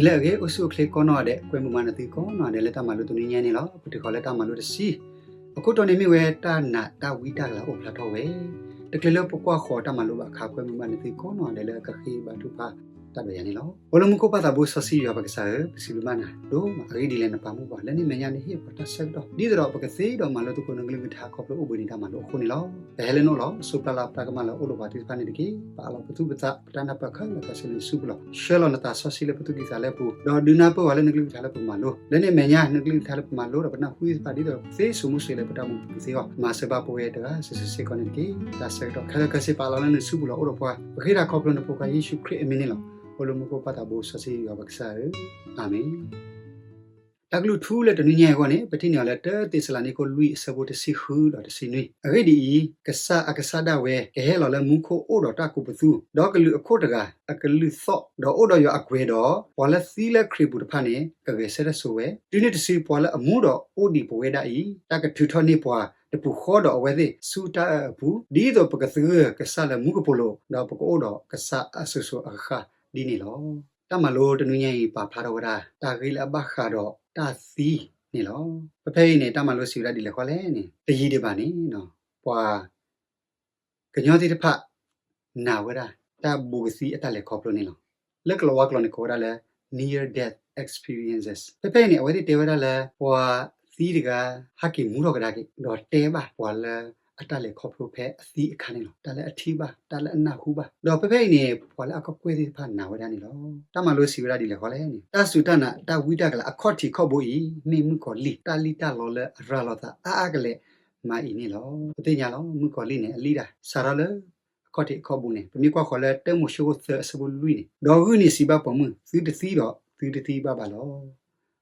လၢအဂ့ၤ အိၣ်ဆူၣ်အိၣ်ချ့ကိးနီၢ်ဂၤဒဲး, ကွဲမုာ်မးနသုကိးနီၢ်ဂၤဒဲးလၢတၢ်မၤလိတနွံညါန့ၣ်လီၤ. ပတုၤဃီၤလၢတၢ်မၤလိတဆံ, အခိၣ်တီန့ၣ်မ့ၢ်ဝဲတၢ်နာ်တၢ်ဝံတၢ်ကလၤအိၣ်ဖျါထီၣ်ဝဲ, တချုးလၢပကွၢ်ဃီၤတၢ်မၤလိဘၣ်အခါ ကွဲမုာ်မးနသုကိးနီၢ်ဂၤဒဲးလၢကဃ့ဘါထုကဖၣ်တၢ်ဒီးယၤန့ၣ်လီၤ. အိၣ်လၢမူခိၣ်ပၢ်သးဘိစီဆှံယွၤပကစၢ်ဧၢ, ပစံးဘျုးဘၣ်နၤဒိၣ်မး အဂ့ၢ်ဒ်လဲၣ်နပာ်မူပှၤ လၢန့ၣ်မဲာ်ညါနဟ့ၣ်ပှၤတၢ်ဆၢကတီၢ် ဒ်သိးဒီးပကသ့ဒီးမၤလိသကိးနကလုၢ်ကထါခီဖျိအိၣ်ဘှံးနံၤတၢ်မၤလိအဃိန့ၣ်လီၤ. ပဟဲလၢနအိၣ်လီၤ. စိးပျၢ်လၢ်ပတၢ်ကမၣ်လၢအအိၣ်ဒီးပှၤသ့ၣ်တဖၣ်န့ၣ်တက့ၢ်. ပအးလီၤပသူၣ်ပသး ပတၢ်နၢ်ပၢၢ်ခဲလၢာ်ခဲဆ့လၢနစုပူၤလီၤ. ဆှၢလီၤနသးစီဆှံလၢပသူၣ်ကံၢ်သးလဲပူၤ, ဒီးဒုးနၢ်ပၢၢ်ပှၤလၢနကလုၢ်ကထါလၢပမၤလိ, လၢန့ၣ်မဲာ်ညါနကလုၢ်ကထါလၢပမၤလိဒီးပနၢ်ဟူသ့ၣ်တဖၣ် ဒ်သိးဒီးပသ့စိာ်မူစိာ်လဲၤ ပတၢ်မူပူၤသ့အဂီၢ် မၤစၢၤဘၣ်ပဝဲတဂၤစုာ်စုာ်စ့ၢ်ကီးန့ၣ်တက့ၢ်. တၢ်ဆၢကတီၢ်ခဲလၢာ်ခဲဆ့ပာ်လီၤလၢနစုပူၤလီၤ. အိၣ်ဒီးပှၤ ပဃ့တၢ်ခီဖျိနဖိခွါယ့ၣ်ၡူးခရံာ်အမံၤန့ၣ်လီၤ. အိၣ်လၢမူခိၣ်ပၢ်သးဘိစီဆှံယွၤပကစၢ်ဧၢ, အၤမ့ၣ်. တၢ်ကလုၢ်ထူလၢတနွံညါအံၤအဂီၢ်န့ၣ် ပထံၣ်န့ၢ်အီၤလၢ တၢ သ့းစၤလနံခိၣ်လွံၢ် အဆၢဖိတဆံဃုဒီးတဆံနွံ. အဂ့ၢ်ဒ်အံၤ, ကစၢ်အကစၢ်ဒၣ်ဝဲ ကဟဲလီၤလၢမူခိၣ်အိၣ်ဒီးတၢ်ကူးပသူ, ဒီးကလုာ်အခိၣ်တဂၤအကလုၢ်သီၣ်, ဒီးအိၣ်ဒီးယွၤအကွဲၤဒီး ပှၤလၢသံလၢခရံာ်ပူၤတဖၣ်န့ၣ် ကဂဲၤဆၢထၢၣ်ဆိဝဲ, တုၤနုၤတစုပှၤလၢအမူဒီးအိၣ်ဒံးပဝဲဒၣ်အံၤ တၢ်ကထုးထီၣ်န့ၢ်ပှၤတပူၤဃီဒီးအဝဲသ့ၣ်ဆူတၢ်အၢၣ်အပူၤ, ဒ်သိးပကသဂၢၢ်ကစၢ်လၢမူကပိာ်လိၤ, ဒီးပကအိၣ်ဒီးကစၢ်အစိၤစိၤအဃၣ်ဃၣ်ဒ်န့ၣ်လီၤ. တၢ်မၤလိတနွံညါအံၤ ပာ်ဖျါထီၣ်ဝဲဒၣ် တၢ်ဂ့ၢ်လၢအဘၣ်ဃးဒီးတၢ်သံန့ၣ်လီၤ. ဖဲဖဲအံၤန့ၣ် တၢ်မၤလိစံးဝဲဒၣ်ဒ်လဲၣ်ဃီလဲၣ်န့ၣ် တယံၤဒံးဘၣ်န့ၣ် ပှၤကညီသ့ၣ်တဖၣ် နာ်ဝဲဒၣ် တၢ်ဘူးကသံအတၢ်လဲၤခီဖျိန့ၣ်လီၤ. လၢကလီၤဝါကျိာ်န့ၣ် ကိးဝဲဒၣ်လၢ near death experiences. ဖဲဖဲအံၤန့ၣ် အဝဲသ့ၣ်တဲဝဲဒၣ်လၢ ပှၤသံတဂၤ ဟဲက့ၤမူထီၣ်ကဒါက့ၤ ဒီးတဲဘၣ်ပှၤလၢအတၢ်လဲၤခီဖျိဖဲအသံအခါန့ၣ်လီၤ. တၢ်လၢအထံၣ်ဘၣ်, တၢ်လၢအနၢ်ဟူဘၣ်, ဒီးဖဲဖဲအံၤန့ၣ် ပှၤလၢအကကွဲၢ်သ့ၣ်တဖၣ်နာ်ဝဲဒၣ်န့ၣ်လီၤ. တၢ်မၤလိစံးဝဲဒၣ်ဒ်လဲၣ်ဃီလဲၣ်န့ၣ် တၢ်စူၢ်တၢ်နာ်တၢ်ဝံတၢ်ကလၤအခီၣ်ထံးခီၣ်ဘိအံၤ မ့ၢ်မုၣ်ကီၤလံၢ် တၢ်လံၣ်တၢ်လီလၢအရၤလီၤသးအါအါကလဲာ်မးအံၤန့ၣ်လီၤ. ပသ့ၣ်ညါလီၤ မုၣ်ကီၤလံၢ်န့ၣ် အလံၣ်တၢ်စးထီၣ်လၢ အခီၣ်ထံးအခီၣ်ဘိန့ၣ် ပမ့ၢ်ကွၢ်ဃီၤလၢတၢမိၤၡ့ခိၣ်သၢအဆၢဖိလွံၢ်န့ၣ်, ဒီးဂုၢ်န့ၣ်စံးဘၣ်ပိာ်မုၣ်, သုတသံဒီးသုတသံဘၣ်ဘၣ်လီၤ.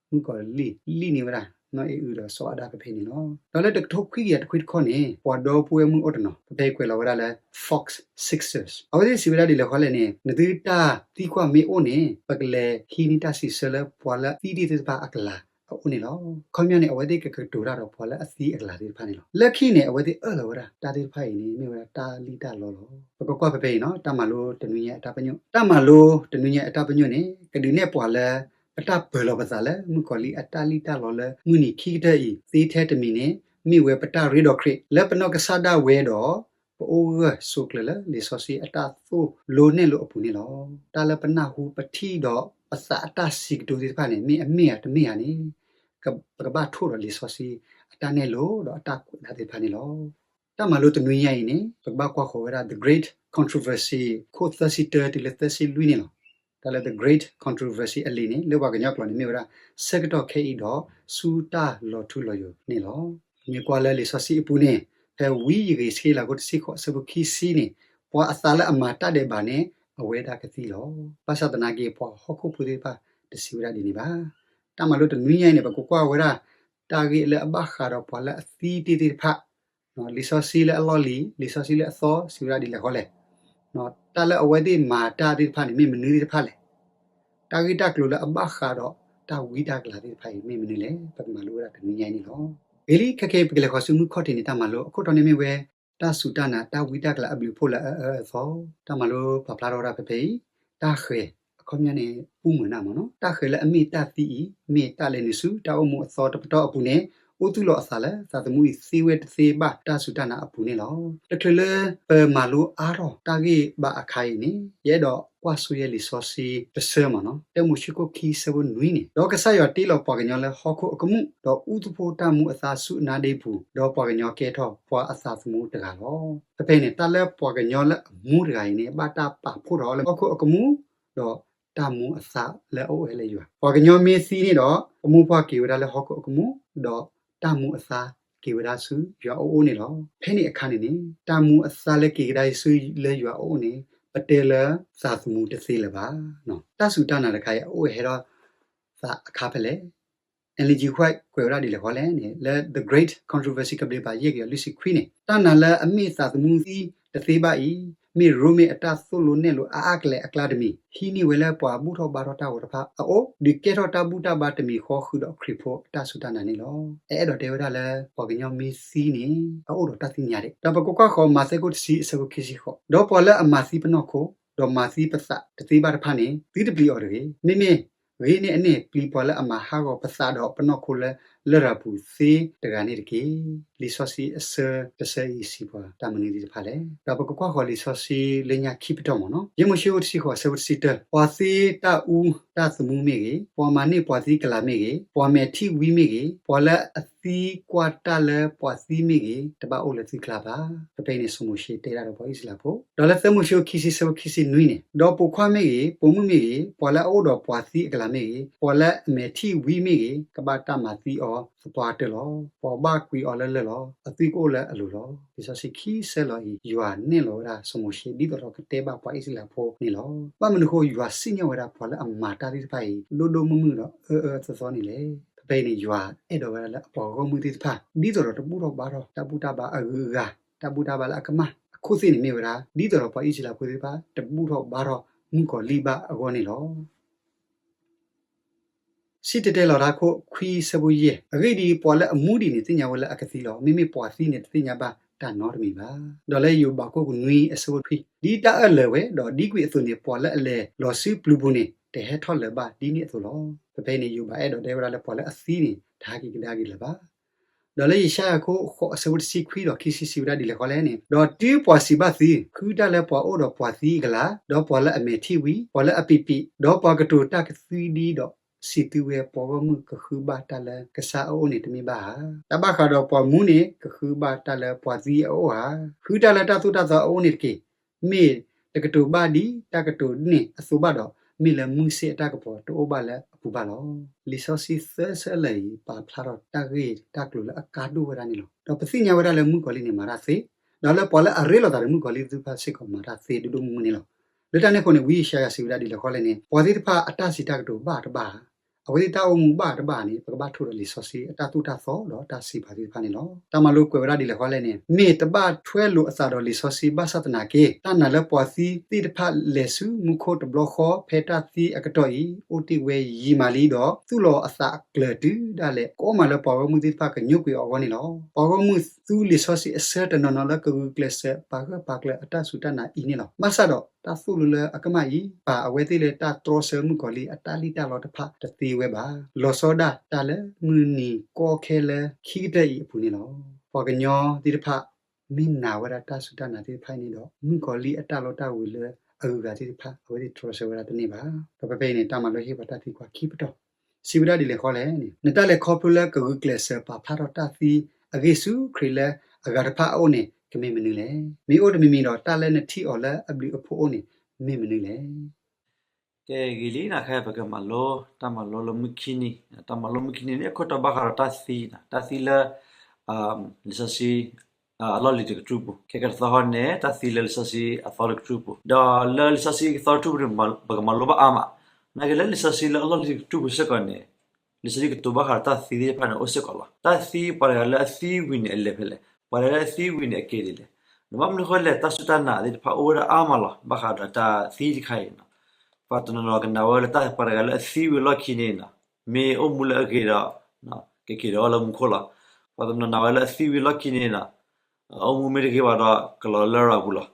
မုၣ်ကီၤလံၢ်လံၣ်န့ၢ်ဝဲဒၣ် နီၢ်အ့အုဒီးစီၤအၤဒၣ်ဖဲဖဲန့ၣ်လီၤ. ဒီးလၢတကထိခွံကယၤတခွံတခီန့ၣ် ပှၤဒီပုၢ်ဝဲၢ်မုၣ်အိၣ်တနီၤ ဖဲဖဲအံၤကွဲးလီၤဝဲဒၣ်လၢ Fox Sisters အဝဲသ့ၣ်စံးဝဲဒၣ်ဒ်လဲၣ်ဃီလဲၣ်န့ၣ် နသုတၢ်သံကွၢ်မ့ၢ်အိၣ်န့ၣ် ပကလဲၤဟံးန့ၢ်တၢ်စံးဆၢလၢပှၤလၢအသံတ့ၢ်သ့ၣ်တဖၣ်အကလၤအအိၣ်န့ၣ်လီၤ. အခီပညီန့ၣ် အဝဲသ့ၣ်ကကတိၤတၢ်ဒီးပှၤလၢအသံအကလၤသ့ၣ်တဖၣ်န့ၣ်လီၤ. လၢခံန့ၣ် အဝဲသ့ၣ်အၢၣ်လီၤဝဲဒၣ် တၢ်သ့ၣ်တဖၣ်အံၤန့ၣ် မ့ၢ်ဝဲဒၣ်တၢ်လံၣ်တၢ်လီလီၤ. ပကကွၢ်ဖဲဖဲအံၤနီၤ တၢ်မၤလိတနွံညါအတၢ်ပညိၣ်, တၢ်မၤလိတနွံညါအတၢ်ပညိၣ်န့ၣ် ကဒုးနဲၣ်ပှၤလၢ ပတၢ်ပၢၤလီၤပသးလၢ မုၣ်ကီၤလံၢ်အတၢ်လံၣ်တၢ်လီလၢမုၢ်နံၤခံကတၢၢ်အံၤ သ့ထဲတမံၤန့ၣ် မ့ၢ်ဝဲပတၢ်ရ့ဒီးခရံာ် လၢပနီၢ်ကစၢ်ဒၣ်ဝဲဒီး ပအိၣ်ဂၢၢ်ဆိးကျၢၤလၢလံာ်စီဆှံအတၢ်သိၣ်လိနဲၣ်လိအပူၤန့ၣ်လီၤ. တၢ်လၢပနၢ်ဟူပထံၣ်ဒီးပသးအတၢ်စံးကတိၤသ့ၣ်တဖၣ်န့ၣ် မ့ၢ်အမ့ၢ်ဧါတမ့ၢ်ဧါန့ၣ် ပကဘၣ်ထိၣ်ဒီးလံာ်စီဆှံအတၢ်နဲၣ်လိဒီးအတၢ်ကွဲးဒၣ်သ့ၣ်တဖၣ်န့ၣ်လီၤ. တၢ်မၤလိတနွံညါအံၤန့ၣ် ပကဘၣ်ကွၢ်ဃီၤဝဲဒၣ် The Great Controversy ခိၣ်သၢဆံတၢတုၤလၢသၢဆံလွံၢ်န့ၣ်လီၤ. တၢ်လၢ The Great Controversy အလံာ်န့ၣ် လၢပှၤကညီကျိာ်န့ၣ်မ့ၢ်ဝဲဒၣ် ဆၢကတီၢ်ခဲအံၤဒီးဆူတၢ်လီၤထူလီၤယိာ်န့ၣ်လီၤ. မ့ၢ်ကွၢ်လၢလံာ်စီဆှံအပူၤန့ၣ် ဖဲဝံယဂ့ၤ ဆၢလၢခိၣ်တဆံဃိး အဆၢဖိခံဆံန့ၣ် ပှၤအသးလၢအမၤတၢ်ဒဲးဘးန့ၣ် အဝဲဒၣ်ကသံလီၤ. ဘၣ်ဆၣ်သနာ်က့ ပှၤဟီၣ်ခိၣ်ဖိသ့ၣ်တဖၣ်တစံးဝဲဒၣ်ဒ်န့ၣ်ဘၣ်. တၢ်မၤလိတနွံညါအံၤန့ၣ် ပကကွၢ်ဝဲဒၣ် တၢ်ဂ့ၢ်လၢအဘၣ်ဃးဒီးပှၤလၢအသံတ့ၢ်သ့ၣ်တဖၣ် လံာ်စီဆှံလၢအလီၢ်လံၤ လံာ်စီဆှံလၢအသီစံးဝဲဒၣ်ဒ်လဲၣ်ဃီလဲၣ်. တၢ်လၢအဝဲသ့ၣ်မၤတၢ်သ့ၣ်တဖၣ်န့ၣ် မ့ၢ်မနုၤသ့ၣ်တဖၣ်လဲၣ်. တၢ်ဂ့ၢ်တၢ်ကျိၤလၢအဘၣ်ဃးဒီးတၢ်ဝံတၢ်ကလၤသ့ၣ်တဖၣ်အံၤ မ့ၢ်မနုၤလဲၣ် ပကမၤလိဝဲဒၣ်တနွံညါအံၤန့ၣ်လီၤ. ဂ့ၤလံ ခဲက့ၤ ပကလဲၤဃီၤဆူမုၢ်ခီၣ်ထံးန့ၣ် တၢ်မၤလိအခိၣ်တီန့ၣ်မ့ၢ်ဝဲ တၢ်စူၢ်တၢ်နာ်တၢ်ဝံတၢ်ကလၤအဘျုးအဖှိၣ်လၢအအၢအၢအသီ, တၢ်မၤလိပာ်ဖျါထီၣ်ဝဲဒၣ်ဖဲဖဲအံၤ တၢ်ဃဲၤ အခီပညီန့ၣ် ပူမုာ်နၢ်မးနီၤ တၢ်ဃဲၤလၢအမ့ၢ်တၢ်သံအံၤ မ့ၢ်တၢ်လဲၤနုာ်ဆူတၢ်အိၣ်မူအသီတပတီၢ်အပူၤန့ၣ် အိၣ်သူၣ်လီၤအသးလၢသးသမူအံၤသ့ဝဲတသ့ဘၣ်တၢ်စူၢ်တၢ်နာ်အပူၤန့ၣ်လီၤ. တချုးလၢပမၤလိအါထီၣ်တၢ်ဂ့ၢ်ဘၣ်အခါအံၤန့ၣ် ယအဲၣ်ဒိးကွၢ်ဆိယဲၢ်လံာ်စီဆှံတဆၢမးနီၤ တၢမိၤၡ့ခိၣ်ခံဆၢဖိနွံန့ၣ် ဒီးကစၢ်ယွၤတ့လီၤပှၤကညီလၢဟီၣ်ခိၣ်အကမူၣ် ဒီးအူသဖှိတၢ်မူအသါဆူအနါဒ့ပူၤ ဒီးပှၤကညီကဲထီၣ်ပှၤအသးသမူတဂၤလီၤ. ဖဲဖဲန့ၣ် တၢ်လၢပှၤကညီလၢအမူတဂၤအံၤန့ၣ် ဘၣ်တၢ်ပာ်ဖှိၣ်ထီၣ်လၢဟီၣ်ခိၣ်အကမူၣ် ဒီးတၢ်မူအသါလၢအအိၣ်ဝဲလၢယွၤ ပှၤကညီမ့ၢ်သံန့ၣ်ဒီး အမိၢ်ပှၢ်က့ၤဝဲဒၣ်လၢဟီၣ်ခိၣ်အကမူၣ် ဒီးတၢ်မူအသါက့ၤဝဲဒၣ်ဆူယွၤအအိၣ်န့ၣ်လီၤ. ဖဲန့ၣ်အခါန့ၣ်န့ၣ် တၢ်မူအသါလၢက့ၤကဒါဆူလၢယွၤအအိၣ်န့ၣ် ပတဲလၢသးသမူတသ့လၢၤဘၣ်. တၢ်စူၢ်တၢ်နာ်တခါအံၤ အအိၣ်ဝဲဟဲထီၣ်သးအခါဖဲလဲၣ်. Ellen G. White ကွဲးဝဲဒၣ်ဒ်လဲၣ်ဃီလဲၣ်န့ၣ် လၢ The Great Controversy ကဘျံးပၤယဲၢ်ကယၤလွံၢ်ဆံခွံန့ၣ် တၢ်နာ်လၢအမ့ၢ်သးသမူသံတသ့ဘၣ်အံၤ မ့ၢ်ရိမ့ၤအတၢ်သိၣ်လိနဲၣ်လိအါအါကလဲာ်အကျါတမံၤ ဟံးန့ၢ်ဝဲလၢပှၤဘူၣ်ထီၣ်ဘါထီၣ်တၢ်ဂီၤတဖၣ်အအိၣ် ဒုးကဲထီၣ်တၢ်ဘူၣ်တၢ်ဘါတမံၤဃီဃုာ်ဒီးခရံာ်ဖိအတၢ်စူၢ်တၢ်နာ်န့ၣ်လီၤ. အအဲၣ်ဒိးတဲဝဲဒၣ်လၢ ပှၤကညီမ့ၢ်သံန့ၣ် အအိၣ်ဒီးတၢ်သ့ၣ်ညါဒံး ဒီးပကကွၢ်ဃီၤမးသဲခိၣ်တဆံအဆၢဖိခံဆံဃိး ဒီးပှၤလၢအမၤသံပနီၢ်ခိ ဒီးမၤသံပသးတသ့ဘၣ်တဖၣ်န့ၣ် သုတပျံၤအီၤတဂ့ၤ. မ့မ့ၢ် ဂ့ၤန့ၢ်အန့ၣ် ပျံၤပှၤလၢအမၤဟးဂီၤပသးဒီးပနီၢ်ခိလၢလရာ်ပူၤသ့တဂၤန့ၣ်တက့ၢ်. လံာ်စီဆှံအဆၢတဆၢအံၤစံးပှၤတၢ်မနုၤသ့ၣ်တဖၣ်လဲၣ်. ဒီးပကကွၢ်ဃီၤလံာ်စီဆှံလၢညါခံပတီၢ်မ့ၢ်နီၤ, ယဲၢ်မိၤၡ့အဆၢဒိၣ်တဆံဃိး အဆၢဖိတဆံတၢ, ပှၤသ့တၢ်အူတၢ်သမူမ့ၢ်ဂ့ၤ, ပှၤမၤန့ၢ်ပှၤသံကလၤမ့ၢ်ဂ့ၤ, ပှၤမဲာ်ထံၣ်ဝံမ့ၢ်ဂ့ၤ, ပှၤလၢအသံကွၢ်တၢ်လၢပှၤသံမ့ၢ်ဂ့ၤ, တဘၣ်အိၣ်လၢသုကျါဘၣ်. ဖဲဖဲအံၤန့ၣ် စီၤမိၤၡ့တဲဒၣ်ဒီးပှၤအံၣ်စရ့လးဖိ, ဒီးလၢသၢမိၤၡ့အဆၢဒိၣ်ခံဆံ အဆၢဖိခံဆံနွံန့ၣ်, ဒီးပိာ်ခွါမ့ၢ်ဂ့ၤ, ပိာ်မုၣ်မ့ၢ်ဂ့ၤ, ပှၤလၢအအိၣ်ဒီးပှၤသံအကလၤမ့ၢ်ဂ့ၤ, ပှၤလၢအမဲာ်ထံၣ်ဝံမ့ၢ်ဂ့ၤ, ကဘၣ်တၢ်မၤသံအီၤသပှၢ်ကတၢၢ်လီၤ. ပှၤဘၣ်ကွံာ်အီၤလၢလၢၢ်လီၤ. အသွံၣ်ကအိၣ်လၢအလိၤလီၤ. လံာ်စီဆှံခံဆၢလီၤအံၤ ယွၤနဲၣ်လီၤဝဲဒၣ်စီၤမိၤၡ့ ဒ်သိးဒီးကတဲဘၣ်ပှၤအံၣ်စရ့လးဖိန့ၣ်လီၤ. ဘၣ်မနုၤအဃိ ယွၤစံၣ်ညီၣ်ဝဲဒၣ်ပှၤလၢအမၤတၢ်သ့ၣ်တဖၣ်အံၤ ဒိၣ်ဒိၣ်မုၢ်မုၢ်ဒီးအၢအၢသီသီန့ၣ်လဲၣ်. ဖဲဖဲအံၤန့ၣ် ယွၤအဲၣ်ဒိးဝဲဒၣ်လၢအပှၤဂီၢ်မုၢ်သ့ၣ်တဖၣ် ဒ်သိးဒီးတဘူၣ်ထီၣ်ဘါထီၣ်တၢ်ဘူၣ်တၢ်ဘါအဂုၤအဂၤ, တၢ်ဘူၣ်တၢ်ဘါလၢအကမၣ်, အခိၣ်သ့ၣ်န့ၣ်မ့ၢ်ဝဲဒၣ် ဒ်သိးဒီးပှၤအံၣ်စရ့လးဖိသ့ၣ်တဖၣ် တဘူၣ်ထီၣ်ဘါထီၣ်မုၣ်ကီၤလံၢ်ဘၣ်အဂီၢ်န့ၣ်လီၤ. စံၣ်တဲၤတဲလီၤတၢ် အခိၣ်ခွံ အဆၢဖိယဲၢ်, အဂ့ၢ်ဒ်အံၤ, ပှၤလၢအမူဒံးန့ၣ် သ့ၣ်ညါဝဲလၢအကသံလီၤ. မ့မ့ၢ်ပှၤသံန့ၣ် တသ့ၣ်ညါဘၣ်တၢ်နီတမံၤဘၣ်. ဒီးလၢယိၤဘး အခိၣ်နွံ အဆၢဖိခွံ, ဒ်တၢ်အၢၣ်လၢာ်ဝဲ, ဒီးဒ်ကွံာ်အသိးန့ၣ် ပှၤလၢအလဲၤလီၤဆူပျုၤပူၤန့ၣ် တဟဲထီၣ်လၢၤဘၣ်ဒ်န့ၣ်အသိးလီၤ. ဖဲဖဲအံၤန့ၣ် ယိၤဘးအဲၣ်ဒိးတဲဝဲဒၣ်လၢ ပှၤလၢအသံန့ၣ် တဟဲက့ၤကဒါက့ၤလၢၤဘၣ်. ဒီးလၢယၡါယၤ အခိၣ်ဃိး အဆၢဖိတဆံခွံဒီးခံဆံ စံးဝဲဒၣ်ဒ်လဲၣ်ဃီလဲၣ်န့ၣ်, ဒီးတုၤပှၤစံးဘၣ်သု, ဃုတၢ်လၢပှၤအိၣ်ဒီးပှၤသံအကလၤ, ဒီးပှၤလၢအမဲာ်ထံၣ်ဝံ, ပှၤလၢအပံာ်ပံာ်, ဒီးပှၤကတိၤတၢ်ကသွံဒံဒီး စံးသုဝဲ, ပှၤဂီၢ်မုၢ်ကဃုဘၣ်တၢ်လၢကစၢ်အအိၣ်န့ၣ်တမ့ၢ်ဘၣ်ဧါ. တၢ်ဘၣ်ဃးဒီးပှၤမူန့ၣ် ကဃုဘၣ်တၢ်လၢပှၤသံအအိၣ်ဧါ. ဃုတၢ်လၢတၢ်သိၣ်တၢ်သီအအိၣ်န့ၣ်တက့ၢ်. မ့ၢ်တကတိၤဘၣ်ဒ်တၢ်ကတိၤန့ၣ်အသိးဘၣ်ဒီး, မ့ၢ်လၢမုၢ်ဆ့ၣ်အတၢ်ကပီၤတအိၣ်ဘၣ်လၢအပူၤဘၣ်လီၤ. လံာ်စီဆှံသၢဆၢလၢာ်အံၤ ပာ်ဖျါထီၣ်တၢ်ဂ့ၢ်တၢ်ကျိၤလၢအကါဒိၣ်ဝဲဒၣ်န့ၣ်လီၤ. ဒီးပသ့ၣ်ညါဝဲဒၣ်လၢမုၣ်ကီၤလံၢ်န့ၣ်မၤတၢ်သ့, ဒီးလၢပှၤလၢအရ့လိာ်သးဒီးမုၣ်ကီၤလံၢ်သ့ၣ်တဖၣ်စ့ၢ်ကီးမၤတၢ်သ့ဒိၣ်ဒိၣ်မုၢ်မုၢ်န့ၣ်လီၤ. လၢတၢ်န့ၣ်အဃိန့ၣ် ဝံယၡါယၤစံးဝဲဒၣ်ဒ်လဲၣ်ဃီလဲၣ်န့ၣ်, ပှၤသ့ၣ်တဖၣ်အတၢ်စံးတၢ်ကတိၤဘၣ်တဘၣ်ဧါ. အဝဲသ့ၣ်တၢ်အိၣ်မူဘၣ်တဘၣ်န့ၣ် ပကဘၣ်ထိၣ်ဒီးလံာ်စီဆှံအတၢ်သိၣ်တၢ်သီဒီးတၢ်စံးပာ်သ့ၣ်တဖၣ်န့ၣ်လီၤ. တၢ်မၤလိကွဲးဝဲဒၣ်ဒ်လဲၣ်ဃီလဲၣ်န့ၣ်, မ့ၢ်တဘၣ်ထွဲလိာ်အသးဒီးလံာ်စီဆှံဘၣ်ဆၣ်သနာ်က့, တၢ်နာ်လၢပှၤသံသ့ၣ်တဖၣ်လဲၤဆူမူခိၣ်တဘျီဃီ ဖဲတၢ်သံအကတီၢ်အံၤ အိၣ်တ့ၢ်ဝဲယံာ်မးလံဒီး သူၣ်လီၤအသးအကျၢၤတုၤဒၣ်လဲာ် ကအီၣ်မးလၢပှၤဂီၢ်မုၢ်သ့ၣ်တဖၣ်ကညိကွံာ်အီၤအဂီၢ်န့ၣ်လီၤ. ပှၤဂီၢ်မုၢ်သူလံာ်စီဆှံအဆၢတနီၤနီၤလၢကဂုာ်ကျဲးစၢးပာ်ဂၢၢ်ပာ်ကျၢၤအတၢ်စူၢ်တၢ်နာ်အံၤန့ၣ်လီၤ. ဘၣ်ဆၣ်ဒီးတၢ်သိၣ်လိလၢအကမၣ်အံၤ ပာ်အဝဲသ့ၣ်လၢတၢ်တြီဆၢမုၣ်ကီၤလံၢ်အတၢ်လံၣ်တၢ်လီတဖၣ်တသ့ဝဲဘၣ်. လီၤဆီဒၣ်တၢ်လၢမုၢ်နံၤကီခဲလၢခံကတၢၢ်အံၤအပူၤန့ၣ်လီၤ. ပှၤကညီသ့ၣ်တဖၣ် မ့ၢ်နာ်ဝဲဒၣ်တၢ်စူၢ်တၢ်နာ်သ့ၣ်တဖၣ်အံၤန့ၣ်ဒီး မုၣ်ကီၤလံၢ်အတၢ်လီတၢ်ဝ့ၤလၢအဂုၤအဂၤသ့ၣ်တဖၣ် အဝဲသ့ၣ်တြီဆၢဝဲဒၣ်တန့ၢ်ဘၣ်. ဒီးဖဲဖဲအံၤန့ၣ် တၢ်မၤလိဟ့ၣ်ပှၤတၢ်သံကွၢ်ခံပတီၢ်, စံးဝဲဒၣ်ဒ်လဲၣ်ဃီလဲၣ်န့ၣ်, နတၢ်လဲၤခီဖျိလၢကဂုာ်ကျဲးစၢးပာ်ဖျါထီၣ်တၢ်သံအဂ့ၢ်ဆူခရံာ်လၢအဂၤတဖၣ်အအိၣ်န့ၣ် ကမ့ၢ်မနုၤလဲၣ်. မ့ၢ်အိၣ်တမံၤမံၤဒီး တၢ်လၢနထံၣ်အီၤလၢအဘျုးအဖှိၣ်အအိၣ်န့ၣ် မ့ၢ်မနုၤလဲၣ်. ကဲဂ့ၤလံနီၤ, ခဲအံၤပကမၤလိ တၢ်မၤလိလၢမုၢ်ခံနံၤ, တၢ်မၤလိမုၢ်ခံနံၤန့ၣ် အခိၣ်တီဘၣ်ဃးဒီးတၢ်သံနီၤ, တၢ်သံလၢ လံာ်စီဆှံ အလီၢ်လံၤတကတြူၢ်ပူၤ, ခဲကတသီဃီန့ၣ် တၢ်သံလၢလံာ်စီဆှံအသီတကတြူၢ်ပူၤ, ဒီးလၢလံာ်စီဆှံအသီတကတြူၢ်ပူၤန့ၣ် ပကမၤလိဘၣ်အါမး, နာ်က့လၢလံာ်စီဆှံလၢအလီၢ်လံၤတကတြူၢ်ပူၤစ့ၢ်ကီးန့ၣ် လံာ်စီဆှံကတိၤဘၣ်ဃးဒီးတၢ်သံသ့ၣ်တဖၣ်န့ၣ် အိၣ်စ့ၢ်ကီးလီၤ. တၢ်သံပှၤတဂၤလၢအသံဝံၤန့ၣ် အလဲၤဖဲလဲၣ်, ပှၤတဂၤလၢအသံဝံၤန့ၣ် အက့ၤဒ်လဲၣ်, ဒီးဘၣ်မနုၤဃိလဲၣ်, တၢ်စူၢ်တၢ်နာ်သ့ၣ်တဖၣ်အိၣ်ဝဲဒၣ်အါမးလီၤ. ဘၣ်ဃးဒီးတၢ်သံတခါအံၤနီၤ, ပှၤတနီၤနီၤကနာ်ဝဲလၢတၢ်ပှၤတဂၤလၢအသံဝံၤလီၢ်ခံန့ၣ်နီၤ, မ့ၢ်အိၣ်မူလၢအဂ့ၤဒီး ကက့ၤဒီးအီၤလၢမူခိၣ်လီၤ. ပှၤတနီၤနာ်ဝဲလၢအသံဝံၤလီၢ်ခံန့ၣ်နီၤ, အိၣ်မူမ့ၢ်တဂ့ၤဘၣ်ဒီး ကလီၤလၢလရာ်ပူၤလီၤ.